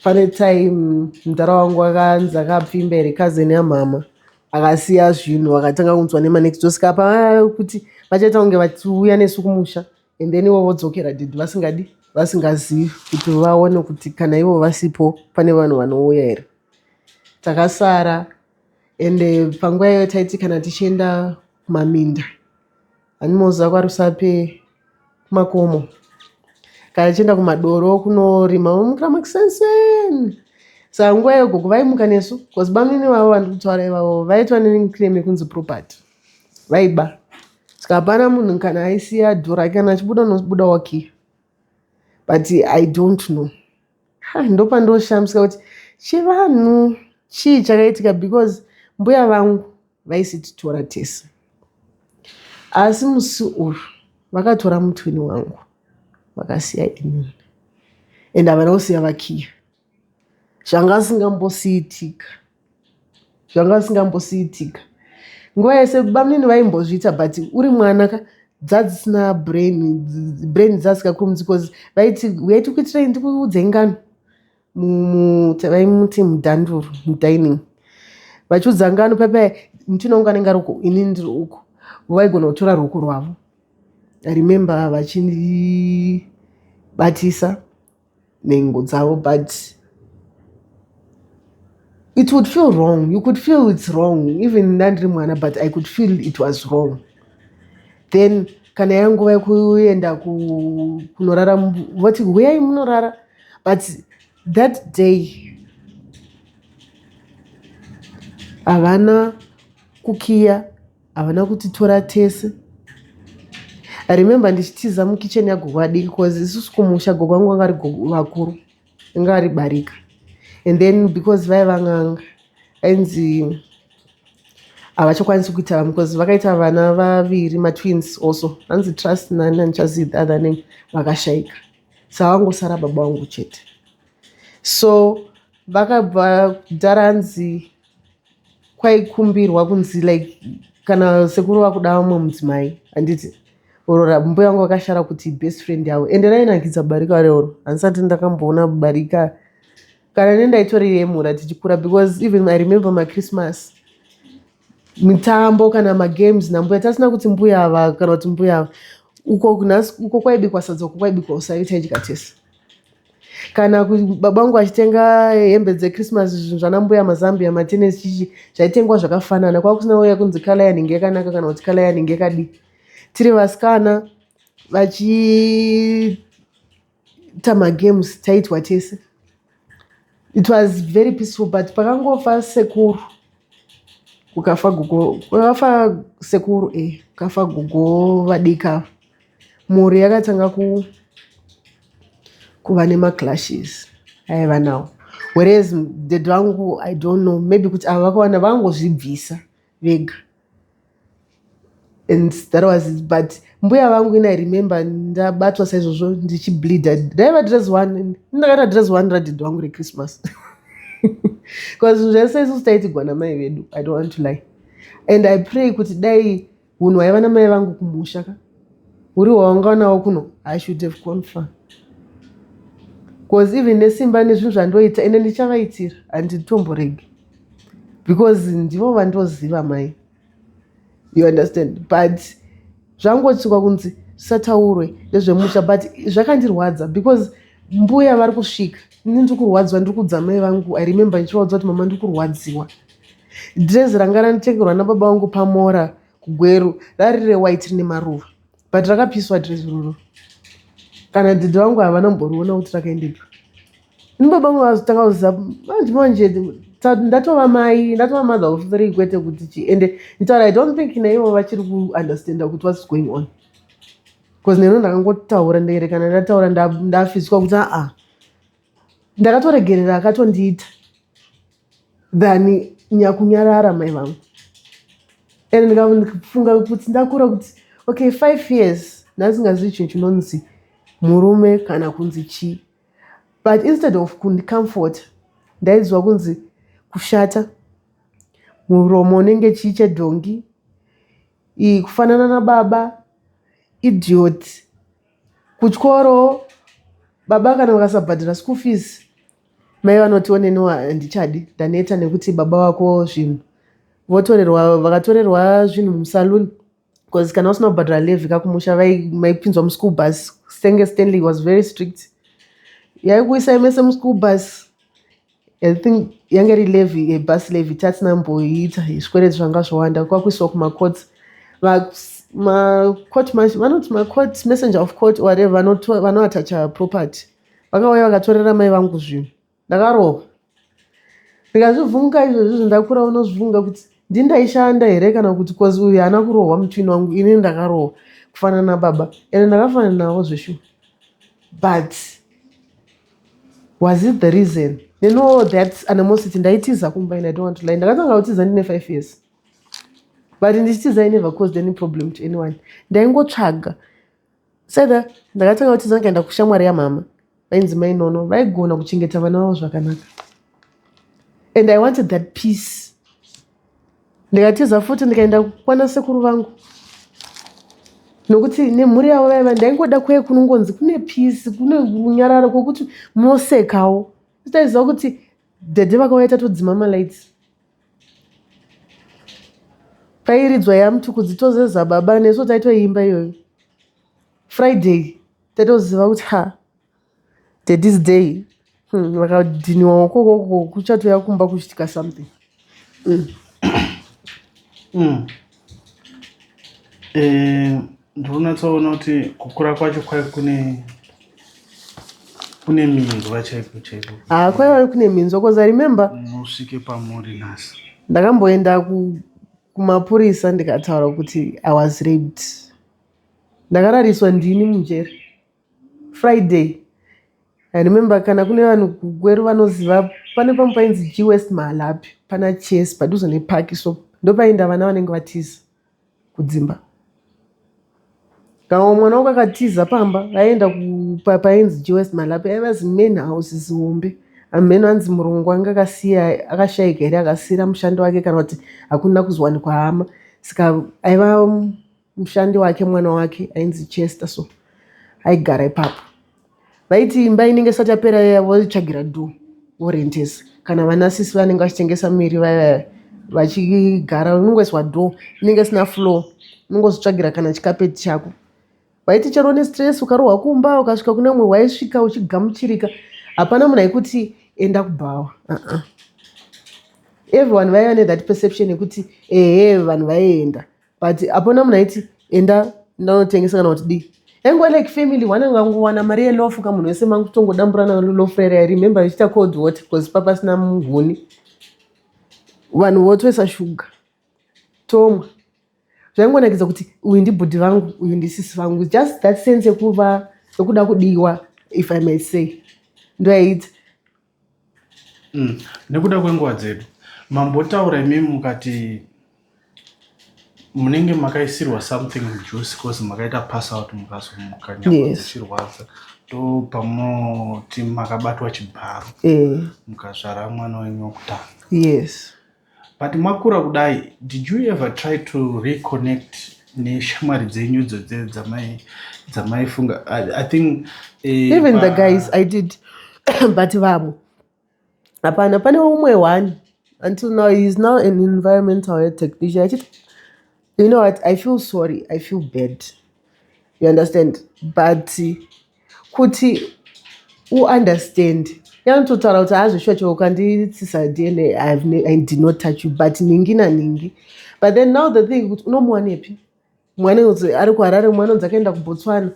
pane time mudhara wangu akanzi akapfimba here, cousin yamama, akasiya zvinhu, akatanga kunzwa nemanext door. Saka pa kuti vachaita kunge vachiuya nesu kumusha and then ivo vodzokera daddy vasingadi, vasingazivi, kuti vaone kuti kana ivo vasipo pane vanhu vanouya here. Takasara, ende panguva iyoyo taiti kana tichienda kumaminda, hanimoziva kwaRusape kumakomo, kana tichienda kumadoro kunorima, vomukira makusenseni. Saka nguva iyo gogo vaimuka nesu, because bamunini vavo vandiri kutaura ivavo vaitwa nenickname yekunzi Property, vaiba. Saka hapana munhu kana aisiya dhoo rake, kana achibuda unobuda wakiya. But I don't know, ndopandoshamisika kuti chivanhu chii chakaitika, because mbuya vangu vaisititora tese, asi musi uyu vakatora mutwini wangu vakasiya inini, and havana kusiya vakiya. Zvanga zvisingambosiitika, zvanga zvisingambosiitika nguva yese. Bamunini vaimbozviita, but uri mwana ka, dzadzisina brain, brain dzasikakurumidzi, because vaiti uyai tikuitirei, ndikuudzei ngano. Vaimuti mudhanduru, mudining, vachiudza ngano paipai, mutwini wangu anenge ari uko, inini ndiri uko, vaigona kutora ruoko rwavo. I remember vachindibatisa nhengo dzavo, but it would feel wrong, you could feel it's wrong even ndandiri mwana, but I could feel it was wrong. Then kana yanguva yekuenda kunorara, voti huyai munorara, but that day havana kukiya, havana kutitora tese. I remember ndichitiza mukicheni yagogo adiki, because isusu kumusha gogo vangu vanga vari vakuru, vanga vari barika, and then because vaiva n'anga, ainzi Havachakwanisi kuita vamwe because vakaita vana vaviri, matwins also, hanzi Trust nani, handichazivi the other name, vakashayika. Saka vangosara baba vangu chete. So vakabva kudhara, hanzi kwaikumbirwa kunzi like kana sekuru vakuda vamwe mudzimai, handiti orora mbuya vangu vakashara kuti best friend yavo. Ende rainakidza barika reoro. Handisati ndakamboona barika kana nendaitoriyemura tichikura, because even I remember maChristmas, mitambo kana magames nambuya, tasina kuti mbuya ava kana kuti mbuya ava. Uko nhasi uko kwaibikwa sadza, uko kwaibikwa usavi, taidya tese. Kana baba vangu vachitenga hembe dzeChristmas, zvinhu zvana mbuya, mazambia, matenesi, chichi, zvaitengwa zvakafanana. Kwava kusina uya kunzi colour yanhingi yakanaka kana kuti colour yanhingi yakadii. Tiri vasikana vachiita magames, taitwa tese. It was very peaceful. But pakangofa sekuru, kukafa gogo, kwakafa sekuru, kukafa gogo vadika, mhuri yakatanga kuva nemaclashes aiva nawo. Whereas dad vangu, I don't know, maybe kuti ava vakawanda vangozvibvisa vega and that was it. But mbuya vangu ini, I remember ndabatwa saizvozvo ndichibleeda. Ndaiva dress one, ndakaita dress one radhedhi vangu reChristmas, because zvinhu zvese isusu taitigwa namai vedu. I don't want to lie, and I pray kuti dai unhu hwaiva namai vangu kumusha ka uri hwawanga nawo kuno, I should have gone far, because even nesimba nezvinhu zvandoita, ende ndichavaitira, handitomboregi, because ndivo vandoziva mai, you understand? But zvangotsikwa kunzi zvisataurwe nezvemusha. But zvakandirwadza because mbuya vari kusvika, ini ndiri kurwadziwa, ndiri kuudza mai vangu. I remember ndichivaudza kuti, "Mama, ndiri kurwadziwa." Dhirezi ranga randitengerwa nababa vangu pamora kuGweru rari rewhite rine maruva, but rakapiswa dhirezi iroro. Kana dhidhi vangu havana kumboriona kuti rakaendepi. Ini baba vangu vazotanga kuziva manje manje ndatova mai, ndatova mother of three, kwete kuti chi. Ende nditaura, I don't think naivo vachiri kuunderstanda kuti what's going on, because neno ndakangotaura ndere kana ndataura ndafiswa kuti aa, ndakatoregerera akatondiita than nyakunyarara mai vangu. And ndikafunga kuti ndakura kuti okay, 5 years ndasingazivi chinhu chinonzi murume kana kunzi chii, but instead of kundicomfort, ndaiziva kunzi kushata muromo unenge chii chedhongi, kufanana nababa, idiot. Kutyoro baba kana vakasabhadhara school fees, mai vanoti, "Oneniwa, handichadi, ndaneta nekuti baba vako zvinhu." Votorerwa, vakatorerwa zvinhu musaluni, because kana usina kubhadhara levy kakumusha, maipinzwa muschool bus. Senge Stanley was very strict, yaikuisai mese muschool bus. I think yange iri levy, bus levy, tatina mboiita zvikwereti zvanga zvawanda, kwakuiswa kumacourts. Macourt, vanoti macourt messenger of court, whatever, vanoatacha property, vakauya vakatorera mai vangu zvinhu. Ndakarohwa, ndikazvivhunga izvozvo. Ndakura unozvivhunga kuti ndindaishanda here kana kuti, cause uyu haana kurohwa, mutwini wangu, ini ndakarohwa kufanana nababa, ende ndakafanana navo zveshuwa. But was it the reason? Neno that animosity, ndaitiza kumba. And I don't want to lie, ndakatanga kutiza ndine 5 years, but ndichitiza I never caused any problem to anyone. Ndaingotsvaga saka ndakatanga kutiza, ndikaenda kushamwari yamama vainzi Mainono, vaigona kuchengeta vana vavo zvakanaka, and I wanted that peace. Ndikatiza futi, ndikaenda kwana sekuru vangu, nokuti nemhuri yavo vaiva, ndaingoda kuye kunongonzi kune peace, kune runyararo, kwokuti munosekawo. Taiziva kuti dhedhe vakauya tatodzima malights, pairidzwa yaMutukudzi, tozeza baba, nesu taitoimba iyoyo. Friday taitoziva kuti ha, daddy's day. Vakadhiniwa ukokoko, kuchatoya kumba kuchitika something. Ndiri kunyatsoona kuti kukura kwacho kwai kune minzwa chaiko chaiko. Ha, kwaiva kune minzwa, because I remember Musvike pamuri nhasi. Ndakamboenda kumapurisa, ndikataura kuti I was raped. Ndakarariswa ndini mujeri Friday, I remember. Kana kune vanhu kuGweru vanoziva, pane pamwe painzi G West Mahalapi, pana Chess, padhuze nepaki. So Ndopaenda vana vanenge vatiza kudzimba. Kana mwana wako akatiza pamba aenda painzi Joyce Malapi, aiva zimain house zihombe. Hameno anzi murungu anga akasiya akashaika here, akasiira mushandi wake kana kuti hakuna kuzowanikwa hama. Saka aiva mushandi wake, mwana wake ainzi Chester, so aigara ipapo. Vaiti imba inenge isati yapera iya voitsvagira door vorentesa. Kana vana sisi vanenge vachitengesa miri vaya vachigara, unongoiswa door inenge isina floor, unongozvitsvagira kana chikapeti chako. Waiti chero une stress ukarohwa kumba ukasvika kune umwe waisvika uchigamuchirika. Hapana munhu aikuti enda kubhawa. Uh-uh. Everyone vaiva nethat perception yekuti ehe vanhu vaienda, but hapana munhu aiti enda ndanotengesa kana kuti dii. Yaingova like family one angangowana mari yelofu ka munhu wese mangutongodamburana lofu rere. I remember ichiita cold water because papasina muhuni, vanhu votoisa shuga tomwa. Zvaingonakidza kuti uyu ndibhudhi vangu, uyu ndisisi vangu. Just that sense yekuva yekuda kudiwa, if I may say, ndoyaita. Nekuda kwenguva dzedu, mambotaura imimi mukati munenge makaisirwa something mujuice cause makaita pass out mukazomuka nyama dzichirwadza, ndo pamunoti makabatwa chibharo mukazvara mwana wenyu wekutanga. Yes. But makura kudai, did you ever try to reconnect neshamwari dzenyu idzo dzamaifunga? I think Even the guys I did, but vamwe hapana. Pane umwe one, until now he is now an environmental health technician. Achiti, you know what, I feel sorry, I feel bad, you understand? But kuti uunderstand, yanototaura kuti hazvishuwa chero ukanditsisa DNA, I did not touch you, but ningi naningi. But then now the thing kuti unomuwanepi mwana unzi ari kuHarare, mwana unzi akaenda kuBotswana.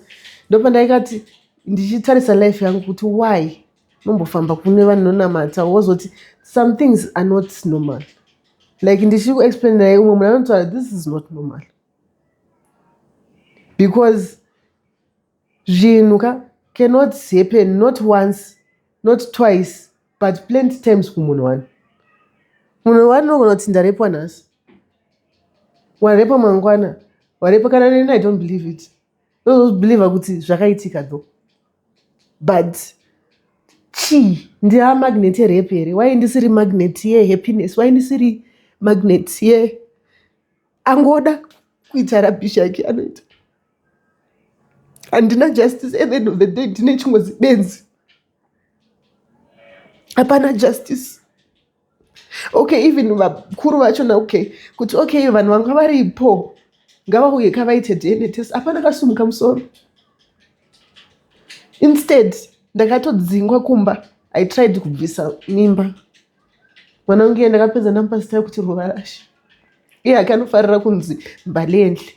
Ndopandaikati ndichitarisa life yangu kuti why nombofamba kune vanhu nonamata, wozoti some things are not normal. Like ndichikuexplainai, umwe munhu anotaura this is not normal because zvinhu ka cannot happen not once, not twice, but plenty times kumunhu one. Munhu one unogona kuti ndarepwa nhasi, warepa mangwana, warepa. Kana neni I don't believe it. Ndozobelieva kuti zvakaitika though, but chii, ndia magnet yerape here? Wai ndisiri magnet yehappiness? Wai ndisiri magnet ye angoda kuita rubbish yake anoita? Handina justice. At the end of the day ndine chimwe zibenzi, hapana justice. Okay, even vakuru vachona, okay, kuti okay, vanhu vanga varipo ngavauye kavaite DNA test, hapana kasumuka musoro. Instead ndakatodzingwa kumba. I tried kubvisa mimba mwana wangu iye, ndakapedza ndamupa zita yekuti Ruva Rashe. Iye hake anofarira kunzi Mbalendle,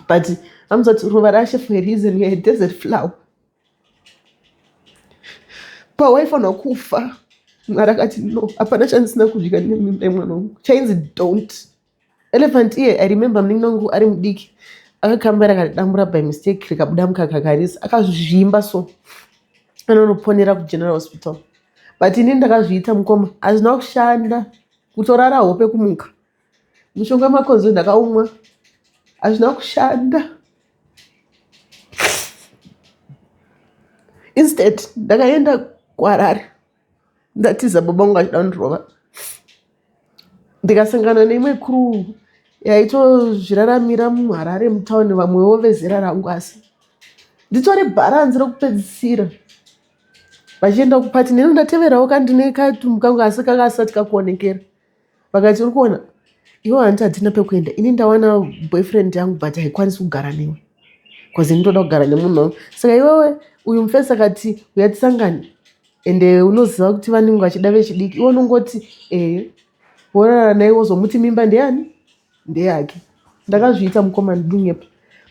but amuzati Ruva Rashe for a reason. You are a desert flower. Pawaifanira kufa, Mwari akati no. Hapana chandisina kudya nemimba yemwana wangu chainzi don't elephant iye. I remember munin'ina wangu ari mudiki akakambira akadambura by mistake, rikabuda mukaka karisa, akazvimba, so anonoponera kuGeneral Hospital. But inini ndakazviita mukoma, hazvina kushanda. Kutorara hope, kumuka, mushonga wemakonzo ndakaumwa, hazvina kushanda. Instead ndakaenda kuHarare, ndatiza baba vangu achida kundirova, ndikasangana neimwe crew yaitozviraramira muHarare mutauni, vamwewo vezera rangu, asi nditori bharanzi rokupedzisira, vachienda kupati. Neni ndateverawo kandine katumbu kangu, asi kanga asati kakuonekera. Vakati, uri kuona iwe, hanti hatina pekuenda. Ini ndawana boyfriend yangu, but haikwanisi kugara newe because ini ndoda kugara nemunhu wangu. Saka iwewe uyu mufesi akati uya tisangane, ende unoziva kuti vanenge vachida vechidiki, iwe unongoti ehe, worara naye, wozomuti mimba ndeyani? Ndeyake. Ndakazviita mukoma, ndinyepa,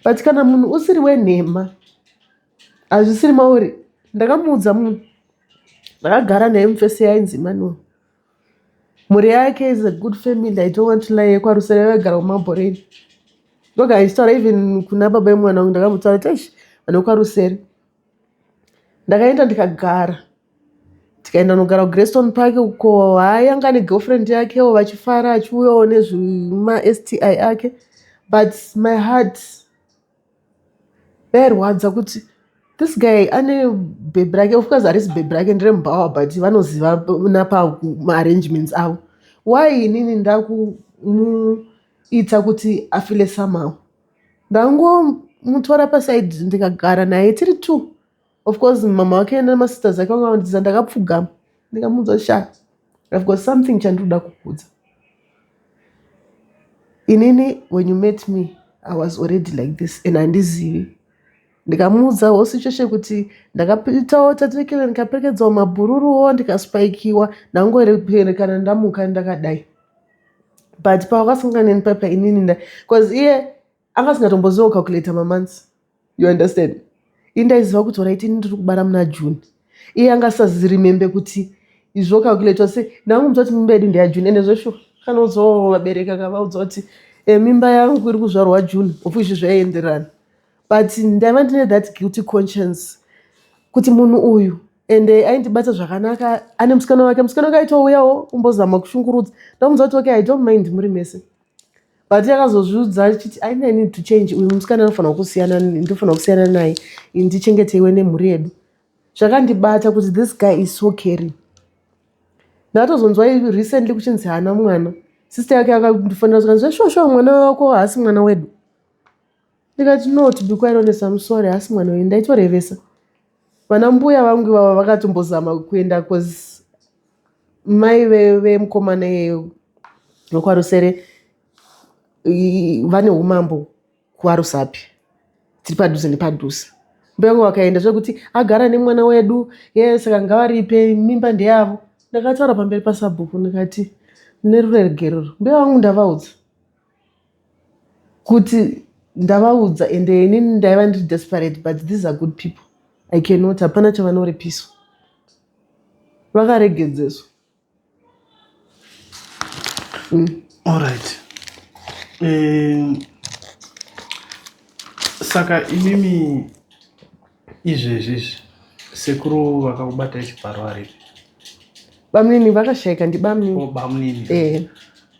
but kana munhu usiri wenhema, hazvisiri mauri. Ndakamuudza munhu ndakagara naye, mufesi yainzi Emmanuel. Mhuri yake is a good family, I don't want to lie, yekwaRusere, vaigara kuMabhoreni. Ndoga achitaura even kuna baba vemwana wangu, ndakamutaura kuti eish, vanhu vekwaRusere. Ndakaenda ndikagara. Tikaenda nogara kuGreystone Park uko. Hayi, anga ane girlfriend yakewo, vachifara, achiuyawo nezvemaSTI ake, but my heart yairwadza kuti this guy ane bhebhi rake. Of course harisi bhebhi rake, nderemubhawa, but vanoziva napamaarrangements avo. Why inini ndakumuita kuti afile somehow? Ndangomutora paside, ndikagara naye tiri two. Of course mama wake nemasisters ake vanga vandidzisa. Ndakapfugama, ndikamuudza, "Sha, I've got something chandinoda kukuudza. Inini when you met me, I was already like this and handizivi." Ndikamuudzawo situation kuti ndakaitawo tatekele, ndikaperekedzawo mabhururuwo, ndikaspaikiwa, ndangoerekana ndamuka ndakadai, but pawakasangana neni papa inini, because iye anga asingatomboziva kucalculata mamonths, you understand? Ini ndaiziva kuti alright, ini ndiri kubara muna June. Iye anga asaziremembe kuti zvocalculatwa sei. Ndangomudza kuti mimba yedu ndeyaJune, ende zveshuwa kanoudzawo vabereki, akavaudza kuti mimba yangu iri kuzvarwa June, of which zvaienderana. But ndaiva ndine that guilty conscience kuti munhu uyu, ende aindibata zvakanaka, ane musikana wake. Musikana wake aitouyawo umbozama kushungurudza. Ndamudza kuti okay, I don't mind muri mese, but akazozviudza achiti I need to change. Uyu musikana anofanira kusiyana, ndinofanira kusiyana naye, ndichengeteiwe nemhuri yedu. Zvakandibata kuti this guy is so caring. Ndakatozonzwa recently kuchinzi haana mwana. Sister yake akandifonera, zvikanzi, "Zveshosho, mwana wako haasi mwana wedu." Ndikati, "No, to be quite honest, I'm sorry, haasi mwana wenyu." Ndaitorevesa. Vana mbuya vangu ivava vakatombozama kuenda, cause mai vemukomana iyeyo wekwaRusere vane umambo kwaRusapi, tiri padhuze nepadhuze. Mbuya vangu vakaenda zvekuti agara nemwana wedu ye, saka ngavaripe, mimba ndeyavo. Ndakataura pamberi pasabhuku, ndikati neruregerero, mbuya vangu ndavaudza kuti ndavaudza, ende inini ndaiva ndiri desperate, but these are good people, I cannot, hapana chavanoripiswa. Vakaregedzeswa. Alright, saka imimi izvezvi izvi, sekuru vakakubatai chibharo varipi? Bamunini vakashayika, ndibamunini. Oh, bamunini. Eh.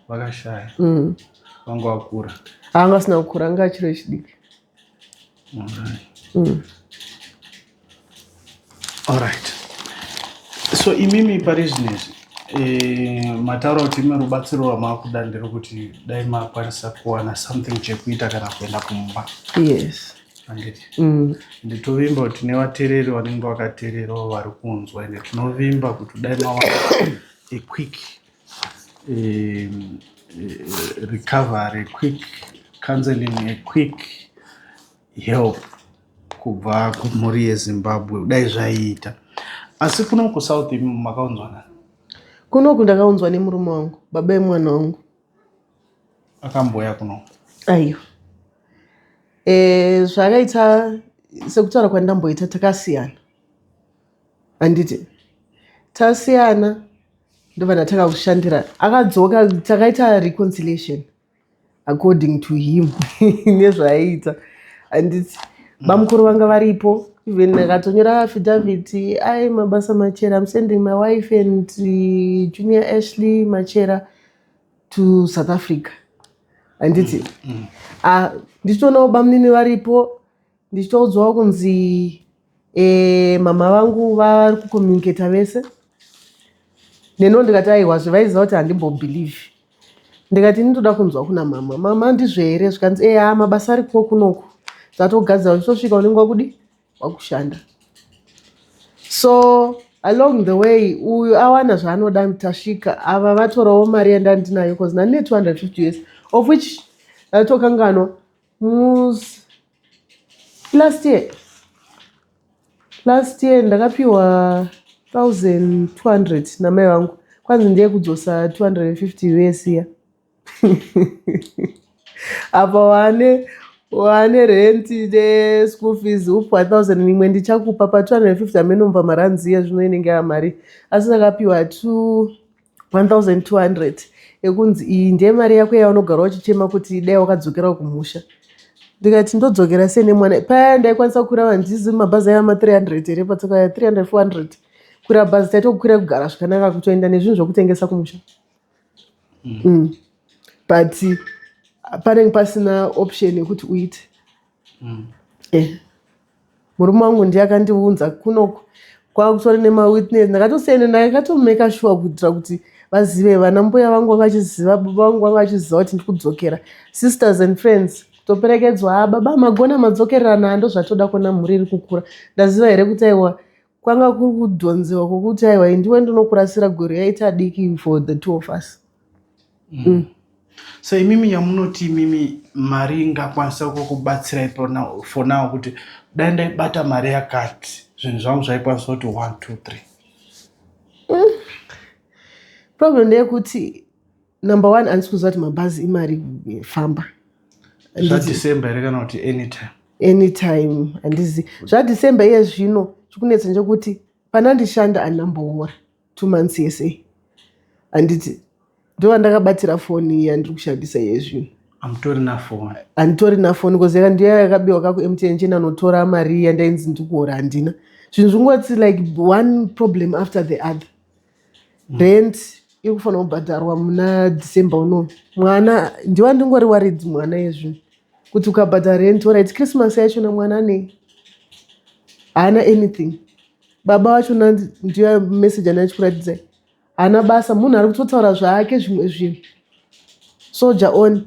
Vakashaya vanga vakura? Anga asina kukura, anga achiri wechidiki. Alright. Alright, so imimi pari zvinezvi, mataura kuti ime rubatsiro rwamakuda nderekuti dai makwanisa kuwana something chekuita kana kuenda kumba. Yes. Handiti? Nditovimba kuti nevateereri vanenge vakateererawo vari kunzwa, ende tinovimba kuti dai mawana a quick recovery, quick counseling, a quick help kubva kumhuri yeZimbabwe, kudai zvaiita. Asi kuno kuSouth imi makaunzwa nani? Kunoku ndakaunzwa nemurume wangu, baba emwana wangu. Akamboya kuno? Aiwa. Zvakaita sekutaura kwandamboita, takasiyana, handiti? Tasiyana, ndobva ndatanga kushandira. Akadzoka, takaita reconciliation according to him nezvaaiita, handiti? Bamukuru vanga varipo. Even akatonyora affidavit, "I, Mabasa Machera, I'm sending my wife and Junior Ashley Machera to South Africa," handiti? Ah, ndichitoonawo bamunini varipo, ndichitoudzwawo kunzi mama vangu vari kucommunicata vese neno. Ndikati aiwa, zvavaiziva kuti handimbobelieve. Ndikati ndinotoda kunzwa kuna mama. "Mama, ndizvo here?" Zvikanzi, "Eya, mabasa ariko kunoku, dzatogadzira, uchitosvika unenge wakudi wakushanda." So along the way uyu awana zvaanoda, tasvika. Ava vatorawo mari yandandinayo, cause ndandine 250 US, of which ndatokanganwa. Mus last year ndakapiwa 1200 namai vangu, kwanzi ndiye kudzosa 250 US iya. Apa wane renti neschool fees, upu 1000 imwe ndichakupa pa250, amenomba maranzi zvino inenge yamari. Asi ndakapiwa 1200 ekunzi iyi ndiye mari yako yaunogara uchichema kuti dai wakadzokera kumusha. Ndikati ndodzokera sei nemwana? Paya ndaikwanisa kukwira vandizi mabhazi aiva ma300 here patsaka, 300, 400. Kukwira bhazi taitokwira kugara zvakanaka kutoenda nezvinhu zvokutengesa kumusha. But panenge pasina option yekuti uite. Murume wangu ndiye akandiunza kunoku kwakutori nemawitness. Ndakatosiyana ndakatomeka sure kuitira kuti vazive vana mbuya vangu vachiziva, baba vangu vanga vachiziva kuti ndikudzokera. Sisters and friends kutoperekedzwa, "Ah, baba magona madzokererana, ndozvatoda kuona mhuri iri kukura." Ndaziva here kuti aiwa kwanga kuri kudhonzewa kwokuti aiwa ndiwe ndinokurasira gore yaita diki for the two of us. So imimi yamunoti imimi mari ingakwanisa kukubatsirai for now kuti dai ndaibata mari yakati zvinhu zvangu zvaikwanisa kuti 1 2 3? Problem ndeyekuti number one, handisi kuziva kuti mabhazi imari famba. ZvaDecember here kana kuti anytime? Anytime handizi. ZvaDecember iye zvino chikunetsa ndechekuti panandishanda handinamboora 2 months yese, handiti? Ndova ndakabatira foni yandiri kushandisa iye zvino. Hamutorina foni? Handitorina foni because ndiyo yakabiwa kakuMTN chena notora mari yandainzi ndikuhora. Handina zvinhu, zvingoti like one problem after the other. Rent iri kufanira kubhadharwa muna December unoyu. Mwana ndiwa ndingori worried mwana yezvinhu kuti ukabhadhara rent, alright, Christmas yachona mwana anei? Haana anything. Baba vachona ndiyo message andachikuratidzai, haana basa. Munhu ari kutotaura zvake zvimwe zvinhu. Soldier on,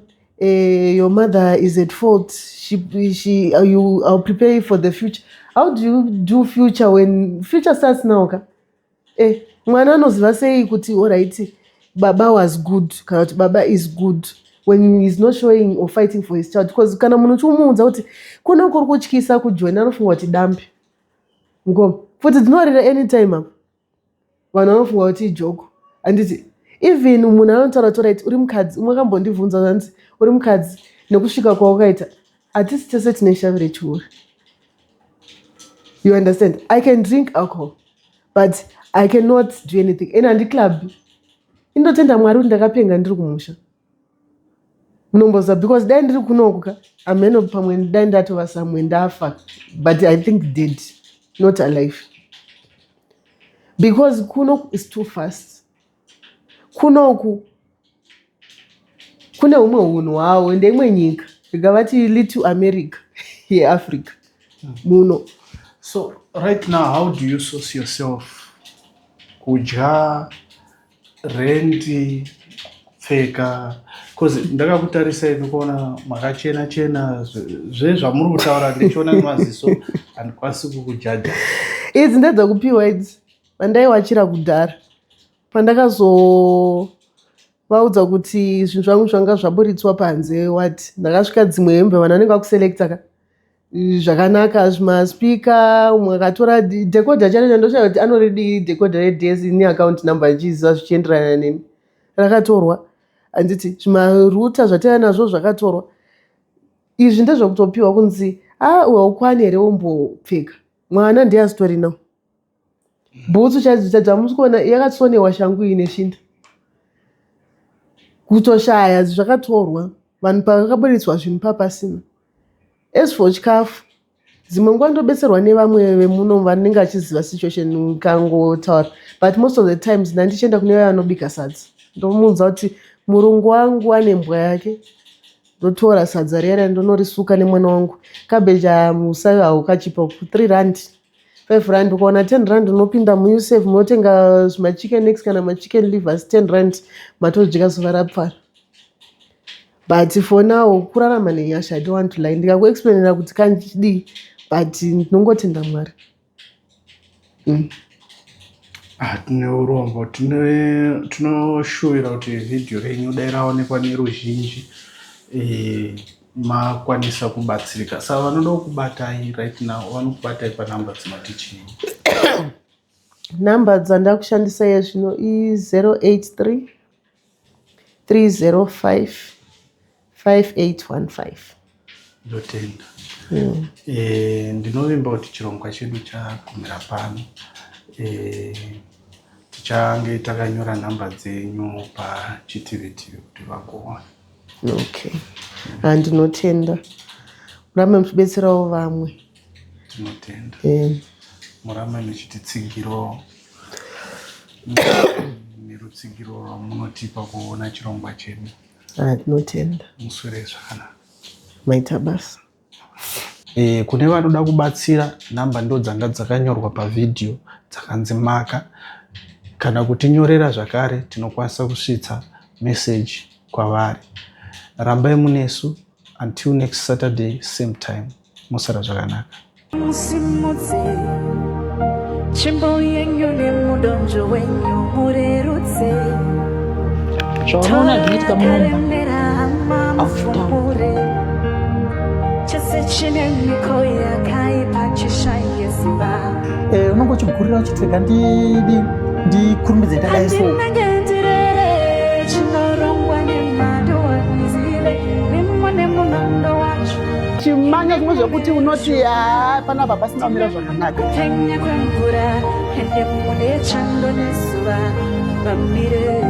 your mother is at fault. She, she, uh, you, I'll prepare you for the future. How do you do future when future starts now ka? Mwana anoziva sei kuti alright, baba was good kana kuti baba is good when he is not showing or fighting for his child? Because kana munhu uchimuudza kuti kuna kuri kutyisa kujoina, anofunga kuti dambe ngoma futi dzinorira anytime apa. Vanhu vanofunga kuti ijoke, handiti? Even munhu anotaura kuti right, uri mukadzi. Umwe akambondibvunza zvanzi uri mukadzi nekusvika kwaukaita, hatisi tese tine shavi rechiuri, you understand? I can drink alcohol but I cannot do anything and handiclub. Indotenda Mwari kuti ndakapenga ndiri kumusha, munomboziva, because dai ndiri kunoku ka, ameno pamwe dai ndatova somewhere ndafa, but I think dead, not alive, because kunoku is too fast. Kunoku kune humwe hunhu hwawo, ndeimwe nyika ndingavati Little America yeAfrica muno. So right now, how do you source yourself? Kudya, rendi, kupfeka, because ndakakutarisai ndikuona makachena chena. Zvezvamuri kutaura ndichiona nemaziso handikwanisi kukujaja. Idzi ndedzokupiwa idzi, vandaiwachira kudhara pandakazovaudza kuti zvinhu zvangu zvanga zvaburitswa panze. Wati ndakasvika dzimwe hembe vanhu vanenge vakuselecta ka zvakanaka, zvimaspika. Umwe akatora decoder chacho, ndoshaya kuti anoridi decoder reDS neaccount number achiziva zvichienderana neni, rakatorwa, handiti? Zvimarouter zvataiva nazvo zvakatorwa. Izvi ndezvekutopiwa kunzi a haukwani here, wombopfeka. Mwana ndiye asitorinawo bhutsu chaidzo chaidzo, hamusi kuona yakatsonewa shangu iyi neshinda, kutoshaya zvakatorwa vanhu pakaburitswa zvinhu papasina. As for chikafu, dzimwe nguva ndobetserwa nevamwe vemuno vanenge vachiziva situation kangotaura, but most of the times ndandichienda kune vaya vanobika sadza, ndomuudza kuti murungu wangu ane mbwa yake, ndotora sadza riya ndonorisuka nemwana wangu. Cabbage musayo haukachipa 3 rand, 5 rand, ukaona 10 rand unopinda muUsave munotenga zvimachicken necks kana machicken livers, 10 rand matodya zuva rapfara. But for now kurarama nenyasha. I don't want to lie, ndikakuexplainera kuti kanchidii, but ndinongotenda Mwari. Ah, tine urombo. Tinoshuvira kuti vhidhiyo renyu dai raonekwa neruzhinji, makwanisa kubatsirika. Saka vanoda kukubatai right now vanokubatai panhamba dzinoti chii? Nhamba dzandakushandisa iye zvino i083 305 5815. Ndotenda. Ndinovimba kuti chirongwa chedu chagumira pano. Tichange takanyora nhamba dzenyu pachitivhitivi kuti vagoona. Okay, handinotenda, murambe muchibetserawo vamwe. Tinotenda. Murambe muchititsigirawo. Nerutsigiro rwamunotipa kuona chirongwa chedu. Ah, tinotenda. Muswere zvakanaka. Maita basa. Kune vanoda kubatsira, nhamba ndo dzanga dzakanyorwa pavhidhiyo dzakanzi maka, kana kutinyorera zvakare, tinokwanisa kusvitsa meseji kwavari. Rambai munesu until next Saturday, same time. Musara zvakanaka. Musimudze tsvimbo yenyu nemudonzvo wenyu, murerutse. Zvaunoona zvinoitika munomba Karemera hama, mufumure chese chine miko yakaipa chishaye simba. Unonge uchigurira uchiti rega ndidi ndikurumidze ndadai so. Handinenge ndirere chinorongwa nemadoanizive mimo nemunondo wacho. Chimanya zvimwe zvekuti unoti haa, panapa pasina kumira zvakanaka. Kupenya kwemvura ende mune chando nezuva vamire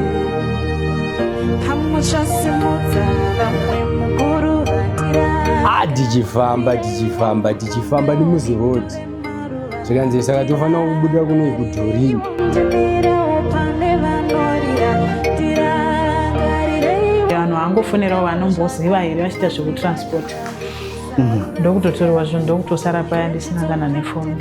pamwe chasimudza vamwe mukuru vandira. Ah, tichifamba, tichifamba, tichifamba nemuziroad, zvikanzi saka tofanira kubuda kuno kudhorini. Ndimirewo pane vanorira, tirangarirei. Vanhu vangofonerawo vanomboziva here vachiita zvekutransport, ndokutotorwa zvinhu, ndokutosara paya ndisina kana nefoni.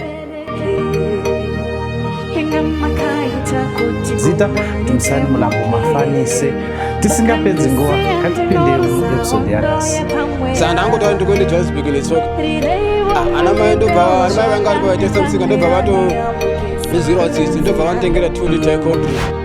Inga makaita kuti Zita Dumisani Mulambo Mafanise. Tisingapedzi nguva, ngatipinde muepisode yanhasi. Saka ndangotaura ndikuende Johannesburg netsoka. Ah, ana mai ndobva, ana mai vanga varipo vaitengesa musika, ndobva vatondinzwirawo tsitsi, ndobva vanditengera 2 liter yecold drink.